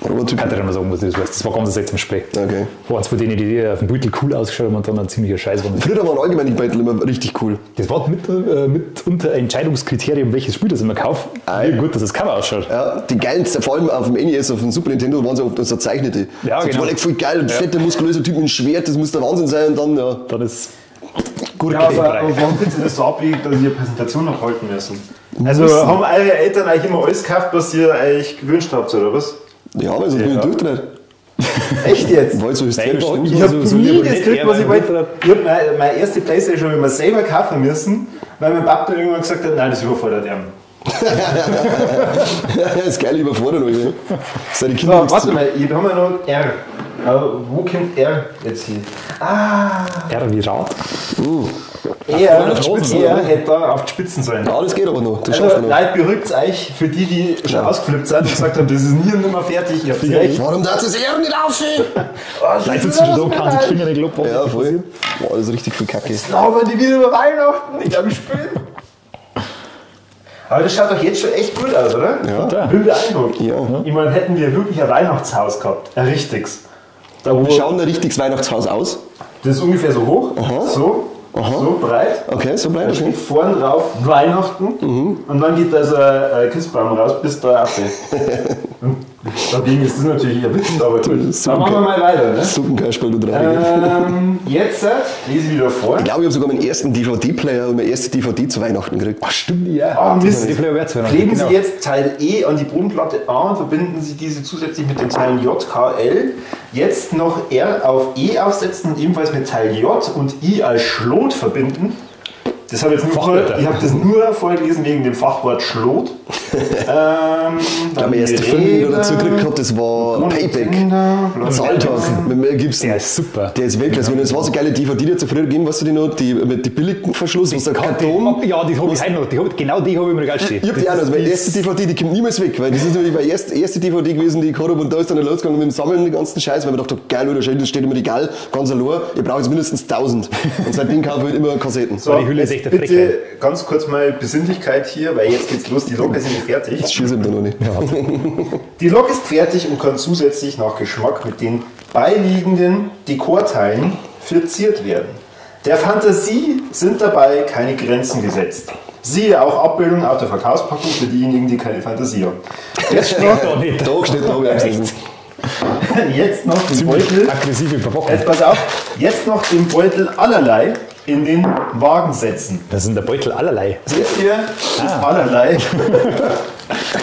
Roboter-Typen? Kann ich dir mal sagen, was das heißt. Das war ganz seltsam Spiel. Okay. War eins von denen, die auf dem Beutel cool ausgeschaut haben und dann ein ziemlicher Scheiß war. Früher waren allgemein die Beutel immer richtig cool. Das war mitunter ein Entscheidungskriterium, welches Spiel das ich mir kaufe. Wie gut, dass das Cover ausschaut. Ja, die geilsten, vor allem auf dem NES, auf dem Super Nintendo, waren sie oft so zeichnete. Ja, das genau. war echt voll geil, ein fetter, muskulöser Typ mit einem Schwert, das muss der Wahnsinn sein und dann, ja. Dann ist. Gurke. Ja, aber warum findest du das so abwegig, dass ihr eine Präsentation noch halten müssen? Also haben eure Eltern eigentlich immer alles gekauft, was ihr euch gewünscht habt, oder was? Ja, weil sonst bin ich durchdreht. Echt jetzt? Weil so hysterisch. Nein, Ich habe so nie lieber das nicht, gekriegt, was ich wollte. Ich habe meine erste Playstation hab ich mir selber kaufen müssen, weil mein Papa dann irgendwann gesagt hat, nein, das überfordert ihn. Das ist geil, überfordert euch. Seine Kinder So, warte mal, hier haben wir noch R. Aber wo kommt R jetzt hin? Ah! R wie Rad? R hätte da auf die Spitzen sollen. Ja, das geht aber noch. Das also, schaffen wir noch. Leute, beruhigt euch für die, die schon ausgeflippt sind und gesagt haben, das ist nie und nimmer fertig. Ihr habt recht. Warum darf das R nicht aufstehen? Leute sitzen schon da und kann sich die Finger nicht kloppen. Ja, voll. Boah, das ist richtig viel Kacke. Jetzt labern die wieder über Weihnachten. Ich glaube, ich spinne. Aber das schaut doch jetzt schon echt gut aus, oder? Ja. Bin beeindruckt. Ja. Ich meine, hätten wir wirklich ein Weihnachtshaus gehabt. Ein richtiges. Da, wo Wir schauen ein richtiges Weihnachtshaus aus. Das ist ungefähr so hoch. Aha. So. Aha. So breit. Okay, so breit. Da steht vorn drauf Weihnachten. Mhm. Und dann geht da so ein Christbaum raus bis da auf. Dagegen ist das natürlich ein Witz, aber gut. Dann machen wir mal weiter. Ne? Suppenkasperl, du Trauriger. Jetzt lese ich wieder vor. Ich glaube, ich habe sogar meinen ersten DVD-Player und meine erste DVD zu Weihnachten gekriegt. Ach, stimmt, ja. Oh, Mist. DVD-Player zu Weihnachten. Kleben genau. Sie jetzt Teil E an die Bodenplatte A und verbinden Sie diese zusätzlich mit den Teilen J, K, L. Jetzt noch R auf E aufsetzen und ebenfalls mit Teil J und I als Schlot verbinden. Das habe ich jetzt nur vor, ich habe das nur vorgelesen wegen dem Fachwort Schlot. Ich glaube, mein erster Film, den ich dazu gekriegt habe, das war Payback. Zahltag mit Mel Gibson. Der ist super. Der ist Weltklasse. Und das war so geile DVD, die hat es früher gegeben, weißt du die noch? Die mit dem billigen Verschluss, was der Karton. Ja, die habe ich heute noch. Genau die habe ich mir geil stehen. Ich hab die auch noch. Also meine erste DVD, die kommt niemals weg, weil das ist nämlich meine erste DVD gewesen, die ich gehabt habe. Und da ist dann losgegangen mit dem Sammeln den ganzen Scheiß, weil man dachte, geil, oder schön, das steht immer egal, ganz allein. Ich brauche jetzt mindestens 1000. Und seitdem kaufe ich halt immer Kassetten. So, die Hülle ist echt eine bitte Frechheit. Ganz kurz mal Besinnlichkeit hier, weil jetzt geht's los, die Lok ist nämlich fertig. Das schießt ihm da noch nicht. Ja. Die Lok ist fertig und kann zusätzlich nach Geschmack mit den beiliegenden Dekorteilen verziert werden. Der Fantasie sind dabei keine Grenzen gesetzt. Siehe auch Abbildung auf der Verkaufspackung für diejenigen, die keine Fantasie haben. Jetzt noch, Da nicht. Da steht da, jetzt noch den Beutel. Aggressive Verpackung. Jetzt pass auf, jetzt noch den Beutel allerlei in den Wagen setzen. Das sind der Beutel allerlei. Seht ihr? Das ist allerlei.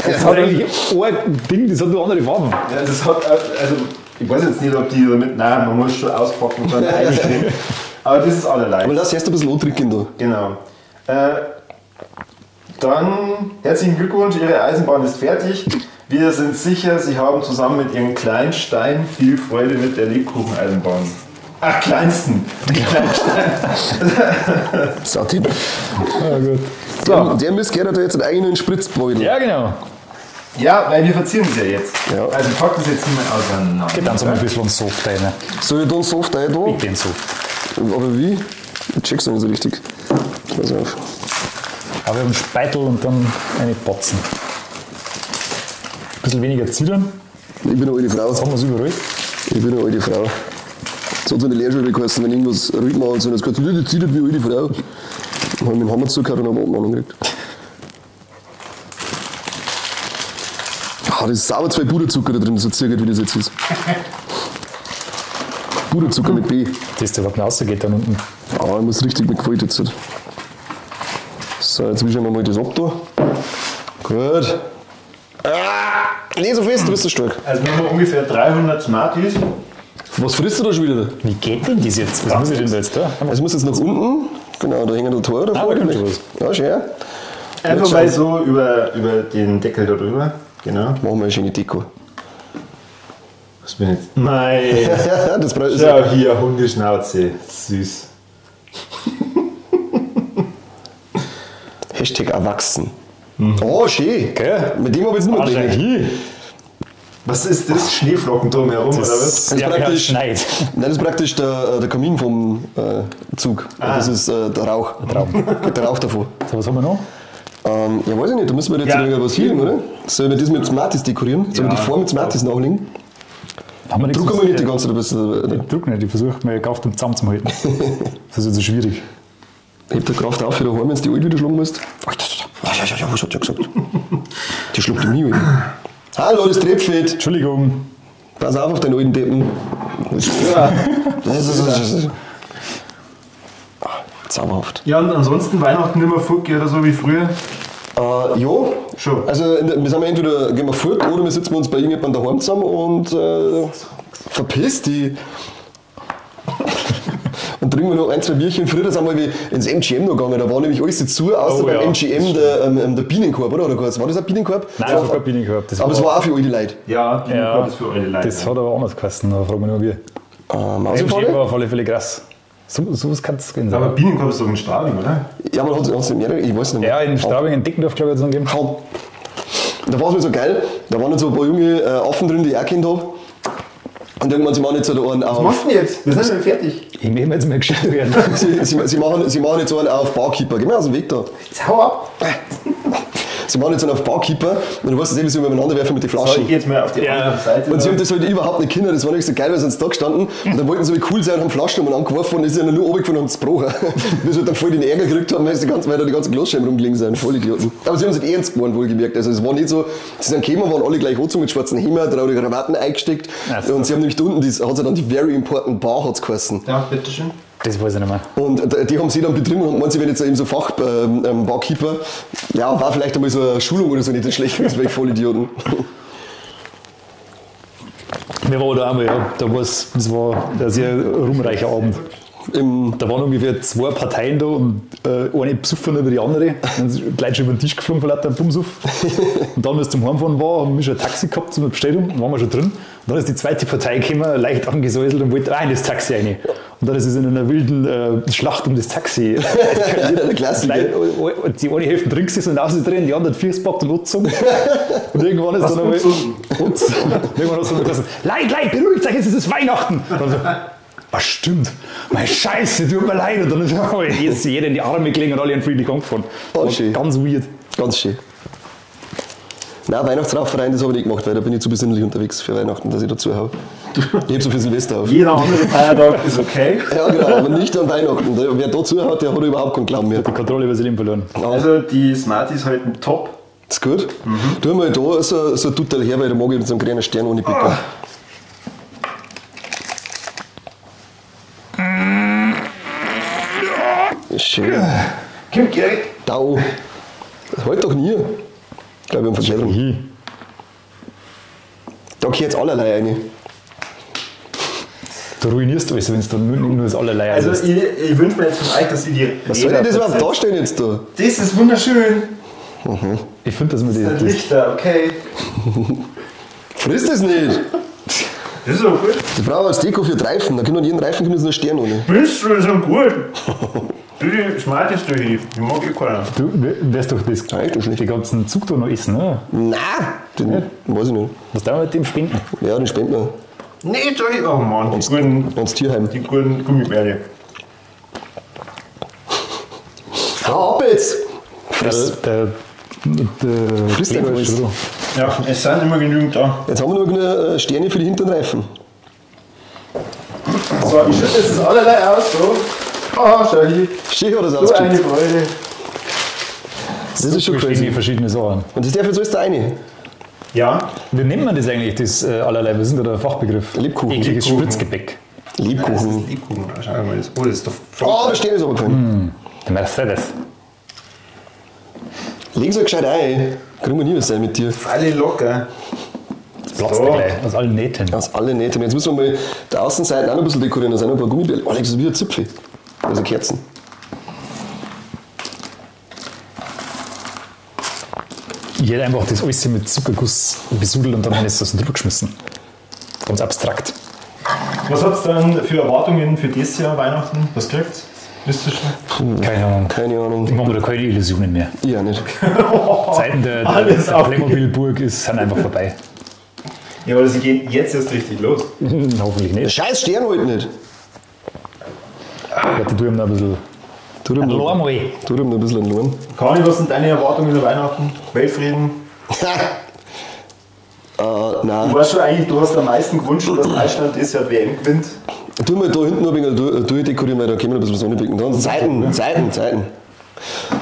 Das hat eigentlich ein Ding, das hat nur andere Farben. Ja, das hat, also, ich weiß jetzt nicht, ob die damit, nein, man muss schon auspacken und dann einstellen. Aber das ist allerlei. Aber lass erst ein bisschen antrinken da. Genau. Dann herzlichen Glückwunsch, Ihre Eisenbahn ist fertig. Wir sind sicher, Sie haben zusammen mit Ihren kleinen Stein viel Freude mit der Lebkucheneisenbahn. Ach, kleinsten. Die Kleinstein. Sau-Tipp. Ja, gut. So. Der Mist geht da jetzt einen eigenen Spritzbeutel. Ja, genau. Ja, weil wir verzieren es ja jetzt. Ja. Also packen es jetzt mal auseinander. Geht dann so ein bisschen Soft rein. Soll ich da einen Soft rein da? Mit den Soft. Aber wie? Ich check's noch nicht so richtig. Pass auf. Aber wir haben einen Speitel und dann eine Botzen. Ein bisschen weniger Zittern. Ich bin eine alte Frau. Das haben wir es überall. Ich bin eine alte Frau. So hat es in der Lehrschule geheißen, wenn irgendwas ruhig machen soll, das gehört, die zittert wie eine alte Frau. Dann habe ich mit dem Hammer zugehört und habe Abmahnung gekriegt. Ah, das ist sauber 2 Puderzucker da drin, so circa wie das jetzt ist. Puderzucker mit B. Das ist überhaupt nicht rausgeht dann unten. Ah, ich muss richtig mit Gewalt jetzt. So, jetzt wischen wir mal das ab da. Gut. Ah, nicht so fest, du bist so stark. Also wir haben ungefähr 300 Smarties. Was frisst du da schon wieder? Wie geht denn das jetzt? Was muss ich denn da jetzt da? Es muss jetzt nach unten. Genau, da hängen da Tore davor. Ah, da kommt schon was. Ja, schön. Einfach mal so über den Deckel da drüber. Genau. Machen wir eine schöne Deko. Was bin ich jetzt? Nein. Das braucht Schau hier, Hundeschnauze. Süß. Hashtag erwachsen. Oh, schön. Gell? Mit dem habe ich jetzt nicht mehr gerechnet. Was ist das? Schneeflocken drumherum, oder was? Das ist ja, praktisch, ja, schneit. Nein, das ist praktisch der Kamin vom Zug. Ah. Das ist der Rauch. Der Traum. Der Rauch davon. So, was haben wir noch? Ja, weiß ich nicht, da müssen wir jetzt ja was hin, oder? Sollen wir das mit Smarties dekorieren? Sollen wir die Form mit Smarties nachlegen? Haben wir nichts. Drucken wir nicht die ganze Zeit. Ich druck nicht, ich versuche meine Kraft zusammenzuhalten. Das ist jetzt so schwierig. Hebt der Kraft auf für daheim, wenn du die alt wieder schlagen musst. Ja, was hat der gesagt? Die schluckt die nie. Hallo, das Trepfett. Entschuldigung. Pass auf deinen alten Deppen. Ja. Das ist zauberhaft. Ja, und ansonsten Weihnachten nicht mehr fortgehen oder so wie früher? Ja. Schon. Also wir sind entweder gehen wir fort oder wir sitzen uns bei irgendjemandem daheim zusammen und verpiss die. Und trinken wir noch ein, zwei Bierchen. Früher sind wir ins MGM noch gegangen, da war nämlich alles zu, außer beim MGM der Bienenkorb, oder? War das ein Bienenkorb? Nein, das war kein Bienenkorb. Das aber es war auch für alte Leute. Ja, Bienenkorb ist für alte Leute. Das hat aber anders geheißen, da fragen wir nur wie. MGM war auf alle Fälle krass. So was kann es gehen. Aber Bienenkorb ist doch in Straubing, oder? Ja, aber hat es mehrere, ich weiß nicht mehr. Ja, in Straubing, in Deckendorf, glaube ich, hat es noch gegeben. Da war es mir so geil, da waren so ein paar junge Affen drin, die ich auch kennt habe. Und irgendwann, sie machen jetzt so einen auf. Was machst du denn jetzt? Wir sind schon fertig. Ich möchte jetzt mal geschickt werden. Sie machen jetzt so einen auf Barkeeper. Geh mal aus dem Weg da. Jetzt hau ab! Sie machen jetzt einen auf Barkeeper und du weißt das eh, wie sie umeinander werfen mit den Flaschen. So, ich geh jetzt mal auf die andere Seite. Und sie haben das halt überhaupt nicht können. Das war nicht so geil, weil sie sind da gestanden und dann wollten sie cool sein und haben Flaschen umeinander geworfen und ist ja nur runtergefallen und haben es gebrochen. Bis wir dann voll den Ärger gekriegt haben, weil da die ganzen Glasscheiben rumgelegen sind. Voll Idioten. Aber sie haben es halt ernst gemeint, wohlgemerkt. Also es war nicht so, sie sind gekommen, waren alle gleich angezogen mit schwarzen Hemden, traurige Krawatten eingesteckt. Ja, und sie haben nämlich da unten, das hat ja dann die Very Important Bar hat's geheißen. Ja, bitteschön. Das weiß ich nicht mehr. Und die haben sie dann betrieben und meinen, sie werden jetzt eben so Fach-Barkeeper. Ja, war vielleicht einmal so eine Schulung oder so nicht so schlecht gewesen, weil ich voll Idioten. Wir waren da einmal, ja. Das war ein sehr ruhmreicher Abend. Da waren ungefähr zwei Parteien da und eine besoffen über die andere. Dann sind Leute schon über den Tisch geflogen vor lauter Bumsuff. Und dann, als es zum Heimfahren war, haben wir schon ein Taxi gehabt zum Bestellung, dann waren wir schon drin. Und dann ist die zweite Partei gekommen, leicht angesäuselt und wollte auch in das Taxi rein. Und dann ist es in einer wilden Schlacht um das Taxi. Der Klassiker. Die eine Hälfte drin gesessen und außen drin, die andere hat Füße gepackt und angezogen. Und irgendwann ist dann einmal. Irgendwann hat es dann gesagt: Leid, beruhigt euch, es ist Weihnachten. Und dann so, was stimmt? Meine Scheiße, tut mir leid. Und dann ist jeder in die Arme gelegen und alle haben friedlich angefahren. Oh, schön. Ganz weird. Ganz schön. Nein, Weihnachtsraufereien, das habe ich nicht gemacht, weil da bin ich zu besinnlich unterwegs für Weihnachten, dass ich dazu hau. Ich heb so für Silvester auf. Jeder andere Feiertag ist okay. Ja, genau, aber nicht an Weihnachten. Wer da zuhaut, der hat überhaupt keinen Glauben mehr. Die Kontrolle über sein Leben verloren. Also die Smarties halten top. Ist gut. Mhm. Tu mal da so ein Tuttel her, weil da mag ich mit so einem grünen Stern ohne Picker. Schön. Komm, Gary. Dau. Das halt doch nie. Ich glaube, wir haben Verklärung. Da geht jetzt allerlei rein. Du ruinierst alles, wenn du nur das allerlei. Also, ich wünsche mir jetzt von euch, dass ihr die. Was soll denn das überhaupt darstellen jetzt da? Das ist wunderschön. Mhm. Ich finde, dass man die. Das sind Lichter, okay. Friss das nicht! Das ist doch gut. Das brauchen wir als Deko für die Reifen. Da können wir jeden Reifen können wir einen Stern ohne. Bist du so gut? Du Smarties du hier. Die mag eh keiner. Du wirst doch das, nein, den ganzen Zug da noch essen, oder? Nein, den weiß ich nicht. Was darf man mit dem spenden? Ja, den spenden wir. Nee, soll ich. Oh Mann, die guten. Ans Tierheim. Die guten Gummibärle. Hau ab jetzt! Der Frisst Lego einfach ist alles. schon Ja, es sind immer genügend da. Jetzt haben wir noch genug Sterne für die hinteren Reifen. So, ich schütte jetzt das allerlei aus. So. Oh, schau hier. Schön hat das So eine ausgeschüttet. Freude. Das ist schon da. crazy. Irgendwie verschiedene Sachen. Und das darf jetzt alles da rein. Ja, Wie nennt man das eigentlich, das allerlei? Was ist denn da der Fachbegriff? Lebkuchen. Ekliges Lebkuchen. Spritzgebäck. das Lebkuchen. ist Lebkuchen. Schau mal, das, oh, das ist doch voll. Oh, der Stern ist runtergefallen. Der Mercedes. Leg so gescheit ein. Kriegen wir nie was sein mit dir. Alle locker. Das platzt So. ja gleich aus allen Nähten. Aus allen Nähten. Jetzt müssen wir mal die Außenseiten auch noch ein bisschen dekorieren. Da sind noch ein paar Gummibärchen. Oh, das ist wie ein Zipfel. Also Kerzen. Ich hätte einfach das alles mit Zuckerguss besudelt und dann hätte ich das drüber geschmissen. Ganz abstrakt. Was hat's dann für Erwartungen für dieses Jahr Weihnachten? Was kriegt's? Wisst ihr schon? Keine Ahnung. Keine Ahnung. Ich mache mir da keine Illusionen mehr. Ich auch nicht. Zeiten der Alles der aufgegeben. Playmobil-Burg sind einfach vorbei. Ja, aber das geht jetzt erst richtig los. Hoffentlich Der nicht. scheiß Stern halt nicht. Warte, du ihm noch ein bisschen. Tu ihm noch, Lormoi. tu ihm noch ein bisschen einen Lohn. Kani, was sind deine Erwartungen über Weihnachten? Weltfrieden? Nein. Du weißt schon eigentlich, du hast am meisten gewünscht, dass Deutschland dieses Jahr die WM gewinnt. Tu mal da hinten noch ein wenig durchdekorieren, weil da können wir noch ein bisschen was anblicken. Dann Seiten, Seiten, Seiten.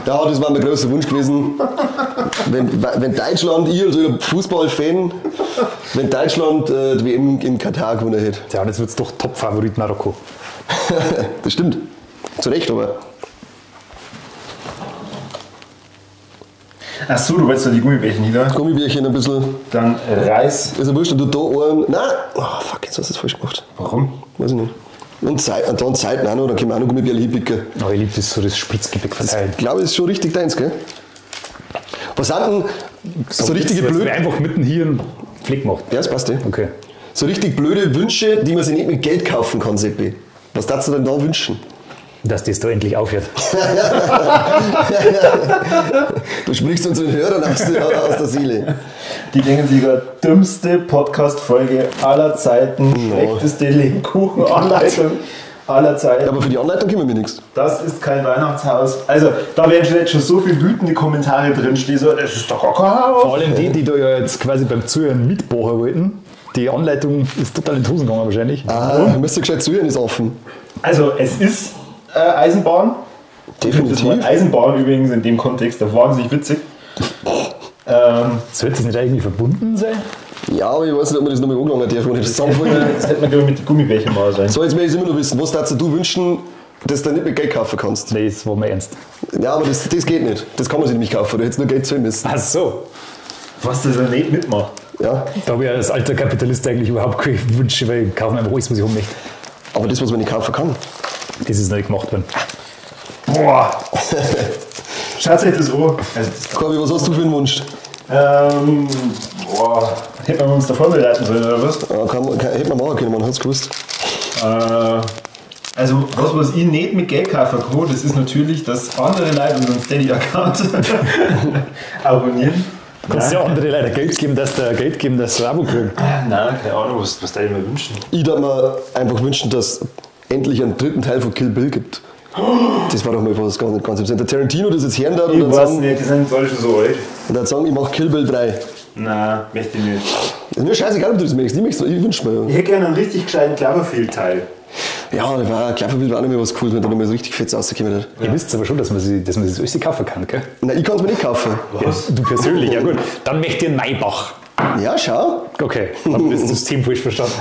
Ja, das war mein größter Wunsch gewesen. Wenn Deutschland, ich als Fußballfan, wenn Deutschland die WM in Katar gewonnen hätte. Tja, und jetzt wird es doch Top-Favorit Marokko. Das stimmt. Zu Recht, aber. Ach so, du wolltest doch die Gummibärchen nieder. Gummibärchen ein bisschen. Dann Reis. Ist ja wurscht, und du da einen. Nein! Oh, fuck, jetzt hast du das falsch gemacht. Warum? Weiß ich nicht. Und, und dann Seiten auch noch, dann können wir auch noch Gummibärchen hinpicken. Aber ich liebe das so, das Spritzgebäck verteilen. Ich glaube, ist schon richtig deins, gell? Was sind denn so richtige Das blöde. wäre einfach mitten hier einen Flick gemacht. Ja, das passt eh. Okay. So richtig blöde Wünsche, die man sich nicht mit Geld kaufen kann, Seppi. Was darfst du denn da wünschen? Dass das da endlich aufhört. Du sprichst unseren Hörern aus der Seele. Die denken sich gerade, dümmste Podcast-Folge aller Zeiten, schlechteste Lebkuchenanleitung aller Zeiten. Aber für die Anleitung kümmern wir nichts. Das ist kein Weihnachtshaus. Also, da werden jetzt schon so viele wütende Kommentare drinstehen, so, das ist doch gar kein Haus. Vor allem die, die da ja jetzt quasi beim Zuhören mitbohren wollten. Die Anleitung ist total in die Hosen gegangen wahrscheinlich. Ah, ihr müsst ja gescheit zuhören, ist offen. Also, es ist Eisenbahn. Das Wort Definitiv. Eisenbahn übrigens in dem Kontext, das war wahnsinnig witzig. Sollte es nicht irgendwie verbunden sein? Ja, aber ich weiß nicht, ob man das nochmal angelangen darf, wenn ich das zusammenfolge. Das hätte man, glaube ich, mit den Gummibärchen machen sollen. So, jetzt möchte ich immer noch wissen, was darfst du wünschen, dass du nicht mit Geld kaufen kannst? Nee, das war mir ernst. Ja, aber das geht nicht. Das kann man sich nämlich kaufen. Du hättest nur Geld zahlen müssen. Ach so. Was das ja nicht mitmacht. Ja. Da habe ich als alter Kapitalist eigentlich überhaupt keine Wünsche, weil ich kaufe mir einfach alles, was ich haben möchte. Aber das, was man nicht kaufen kann. Das ist noch nicht gemacht worden. Boah. Schaut euch das an. Also, das, Corby, was hast du für einen Wunsch? Boah. Hätten wir uns da vorbereiten sollen, oder was? Ja, hätte man machen können, man hat es gewusst. Also, was ich nicht mit Geld kaufen kann, das ist natürlich, dass andere Leute unseren Steady-Account abonnieren. Kannst ja andere Leute Geld geben, dass da Geld geben, dass sie ein Abo kriegen. Nein, keine Ahnung, was da ich mir wünschen. Ich würde mir einfach wünschen, dass endlich einen dritten Teil von Kill Bill gibt. Das war doch mal was ganz, ganz. Wenn der Tarantino das jetzt hören darf und Ich dann weiß sagen, nicht, die sind alle schon so alt. und dann sagen, ich mache Kill Bill 3. Nein, möchte ich nicht. Ist mir scheißegal, ob du das möchtest. Ich möchte, ich wünsche mir. Ich hätte gerne einen richtig gescheiten Cloverfield-Teil. Ja, das war Cloverfield war auch noch mal was Cooles, wenn da noch mal so richtig fett rausgekommen hat. Ihr wisst aber schon, dass man sich das alles kaufen kann, gell? Nein, ich kann es mir nicht kaufen. Was? Ja, du persönlich, ja gut. Dann möchte ich einen Maybach. Ja, schau. Okay, hab das System falsch verstanden.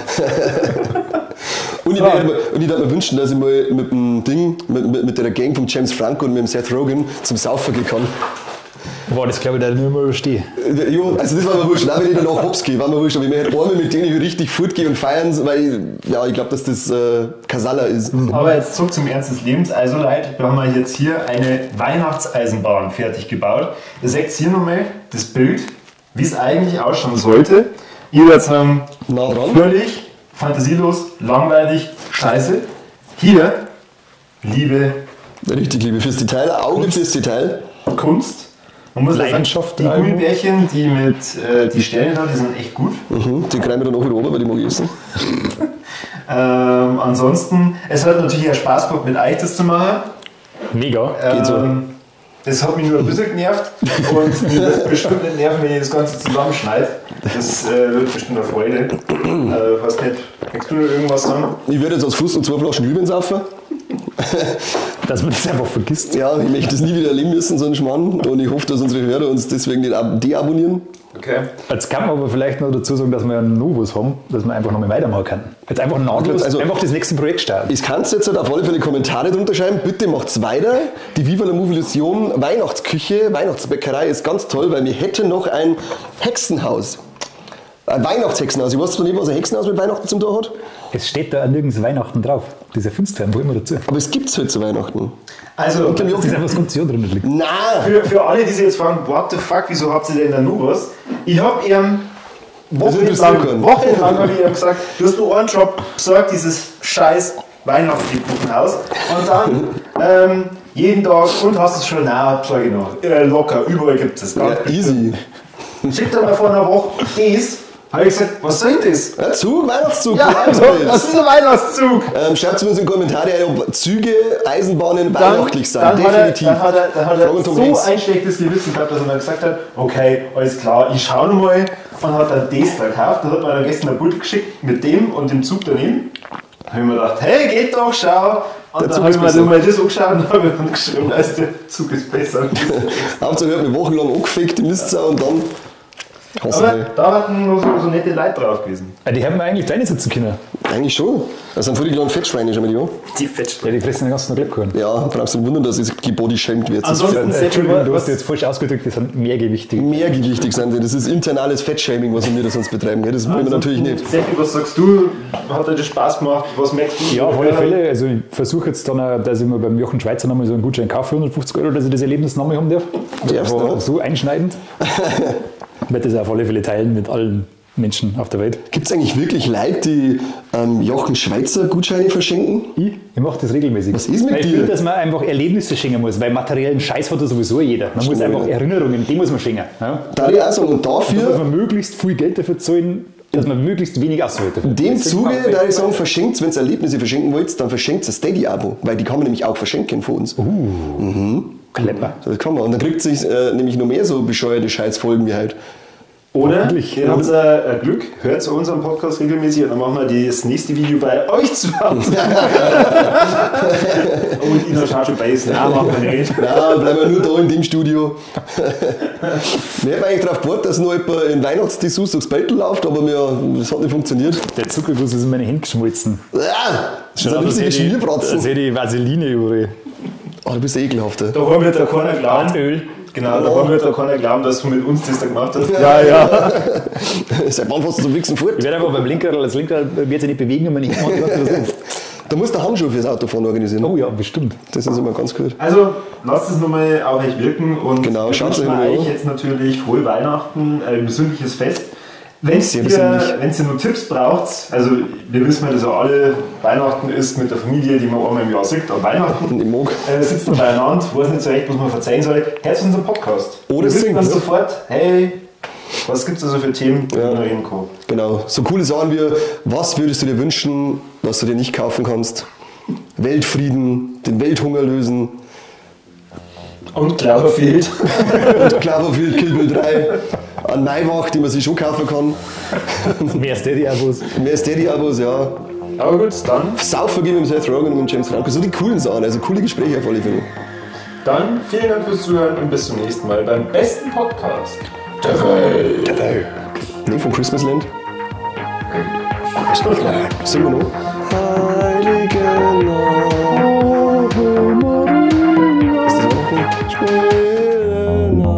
Und ich würde mir wünschen, dass ich mal mit dem Ding, mit der Gang von James Franco und mit dem Seth Rogen zum Saufen gehen kann. Boah, das glaube ich, da nicht mehr überstehe. Ja, also das war mir wurscht, auch wenn ich danach hops gehe, war mir wurscht, aber ich möchte einmal mit denen richtig fortgehen und feiern, weil ich glaube, dass das Kasala ist. Aber jetzt zurück zum Ernst des Lebens. Also Leute, wir haben jetzt hier eine Weihnachtseisenbahn fertig gebaut. Ihr seht hier nochmal das Bild, wie es eigentlich ausschauen sollte. Ihr werdet sagen, Nah dran. völlig fantasielos, langweilig, scheiße. Hier, Liebe, Richtig, Liebe fürs Detail, Auge fürs Detail. Kunst. Man muss Leidenschaft sagen, die Gummibärchen, die mit die Sterne da, die sind echt gut. Mhm, die kriegen wir dann auch wieder oben, weil die mag ich essen. Ansonsten, es hat natürlich auch Spaß gemacht, mit euch das zu machen. Mega. Geht so. Das hat mich nur ein bisschen genervt und mich wird bestimmt nicht nerven, wenn ich das Ganze zusammenschneide. Das wird bestimmt eine Freude. Weiß nicht, möchtest du noch irgendwas sagen? Ich werde jetzt aus Frust und 2 Flaschen Glühwein saufen. Dass man das einfach vergisst. Ja, ich möchte das nie wieder erleben müssen, so einen Schmarrn. Und ich hoffe, dass unsere Hörer uns deswegen nicht deabonnieren. Okay. Jetzt kann man aber vielleicht noch dazu sagen, dass wir ja noch was haben, dass wir einfach noch mal weitermachen können. Jetzt einfach nahtlos, also, einfach das nächste Projekt starten. Ich kann jetzt halt auf alle Fälle Kommentare drunter schreiben. Bitte macht's weiter. Die Viva la Movolution Weihnachtsküche, Weihnachtsbäckerei ist ganz toll, weil wir hätten noch ein Hexenhaus. Ein Weihnachtshexenhaus. Ich weiß zwar nicht, was ein Hexenhaus mit Weihnachten zum Tor hat. Es steht da nirgends Weihnachten drauf. Dieser Finster, wo immer dazu. Aber es gibt es halt zu Weihnachten. Also, das ist einfach das ganze Jahr drin liegt. Nein! Für alle, die sich jetzt fragen, what the fuck, wieso habt ihr denn da nur was? Ich hab ihm wochenlang hab ich ihm gesagt, du hast nur einen Job, besorg dieses scheiß Weihnachtslebkuchenhaus. Und dann jeden Tag und hast es schon, nein, besorg ich noch. Locker, überall gibt es das. Ja, easy. Schickt er mir vor einer Woche das. Habe ich gesagt, was soll das? Ja, Zug, Weihnachtszug. Ja, das ist ein Weihnachtszug. Schreibt uns in die Kommentare, ob Züge, Eisenbahnen weihnachtlich sind. Definitiv. Dann hat er so ein schlechtes Gewissen gehabt, dass er dann gesagt hat, okay, alles klar, ich schaue nochmal. Und hat dann das da gekauft. Dann hat man dann gestern ein Bild geschickt mit dem und dem Zug daneben. Da habe ich mir gedacht, hey, geht doch, schau. Und dann habe ich mir mal das angeschaut und habe dann geschrieben, also der Zug ist besser. Hauptsache, ich habe mich wochenlang angefickt, die Mistsau, und dann... Aber da hatten nur so nette Leute drauf gewesen. Ja, die haben wir eigentlich deine sitzen können. Eigentlich schon. Das sind voll die kleinen Fettschweine schon mit dir. Die Fettschweine. Ja, die fressen den ganzen Tag Lebkuchen. Ja, brauchst du wundern, dass es gebodyshamed wird. Ansonsten, Entschuldigung, du hast jetzt falsch ausgedrückt, das sind mehrgewichtig. Mehrgewichtig sind die. Das ist internales Fettshaming, was wir da sonst betreiben. Gell? Das wollen wir natürlich nicht. Seppi, was sagst du? Hat dir das Spaß gemacht? Was merkst du? Ja, auf alle Fälle. Also ich versuche jetzt dann, dass ich mir beim Jochen Schweizer nochmal so einen Gutschein kaufe für 150 Euro, dass ich das Erlebnis nochmal haben darf. Das war so einschneidend. Ich werde das auf alle Fälle teilen mit allen Menschen auf der Welt. Gibt es eigentlich wirklich Leute, die Jochen Schweizer Gutscheine verschenken? Ich mache das regelmäßig. Was ist mit dir? Ich finde, dass man einfach Erlebnisse schenken muss, weil materiellen Scheiß hat da sowieso jeder. Man muss einfach Erinnerungen, die muss man schenken. Ja? Da ich auch sagen, und dafür... Und da muss man möglichst viel Geld dafür zahlen, dass man möglichst wenig auswählt. In dem Zuge, da ich sagen, verschenkt, wenn ihr Erlebnisse verschenken wollt, dann verschenkt ein Steady-Abo, weil die kann man nämlich auch verschenken von uns. Clever. Das kann man. Und dann kriegt sich nämlich noch mehr so bescheuerte Scheißfolgen wie halt. Oder ihr habt Glück, hört zu unserem Podcast regelmäßig und dann machen wir das nächste Video bei euch zu Hause. Und Ina schaut schon bei ist. Nein, machen wir nicht. Nein, bleiben wir nur da in dem Studio. Wir haben eigentlich darauf gewartet, dass noch jemand in Weihnachtsdessous durchs Bettel läuft, aber das hat nicht funktioniert. Der Zuckerguss ist in meine Hände geschmolzen. Ah, das ist ein richtiger Schmierbratzen. Das hätte ich Vaseline überall. Oh, du bist ekelhaft. Da haben wir da keiner glauben. Öl. Genau, da haben wir da keiner glauben, dass du mit uns das da gemacht hast. Ja, ja. Seit wann fährst du zum Wichsen fort? Ich werde einfach beim Lenkrad, das Lenkrad wird sich nicht bewegen und meine Hände. Da musst du Handschuhe fürs Autofahren organisieren. Oh ja, bestimmt. Das ist immer ganz gut. Also, lasst es nochmal auf euch wirken und genau, wir wünschen euch jetzt natürlich frohe Weihnachten, ein besinnliches Fest. Wenn ihr nur Tipps braucht, also wir wissen ja, dass auch alle Weihnachten ist mit der Familie, die man einmal im Jahr sieht, an Weihnachten, sitzen beieinander, weiß nicht so recht, was man verzeihen soll, hört unseren Podcast. Oder singt dann sofort, hey, was gibt es also für Themen, die man reden kann. Genau, so coole Sachen wie, was würdest du dir wünschen, was du dir nicht kaufen kannst? Weltfrieden, den Welthunger lösen. Und Cloverfield. Und Cloverfield, Kill Bill 3. An Maybach, die man sich schon kaufen kann. Mehr Steady-Abos. Mehr Steady-Abos, ja. Aber gut, dann. Saufen gehen mit Seth Rogen und mit James Franco. So die coolen Sachen, also coole Gespräche auf alle Fälle. Dann vielen Dank fürs Zuhören und bis zum nächsten Mal beim besten Podcast der Welt. Der Welt. Nee, von Christmasland. Christmasland. Singen wir noch. Heilige Nacht. Ist das auch noch? Stille Nacht.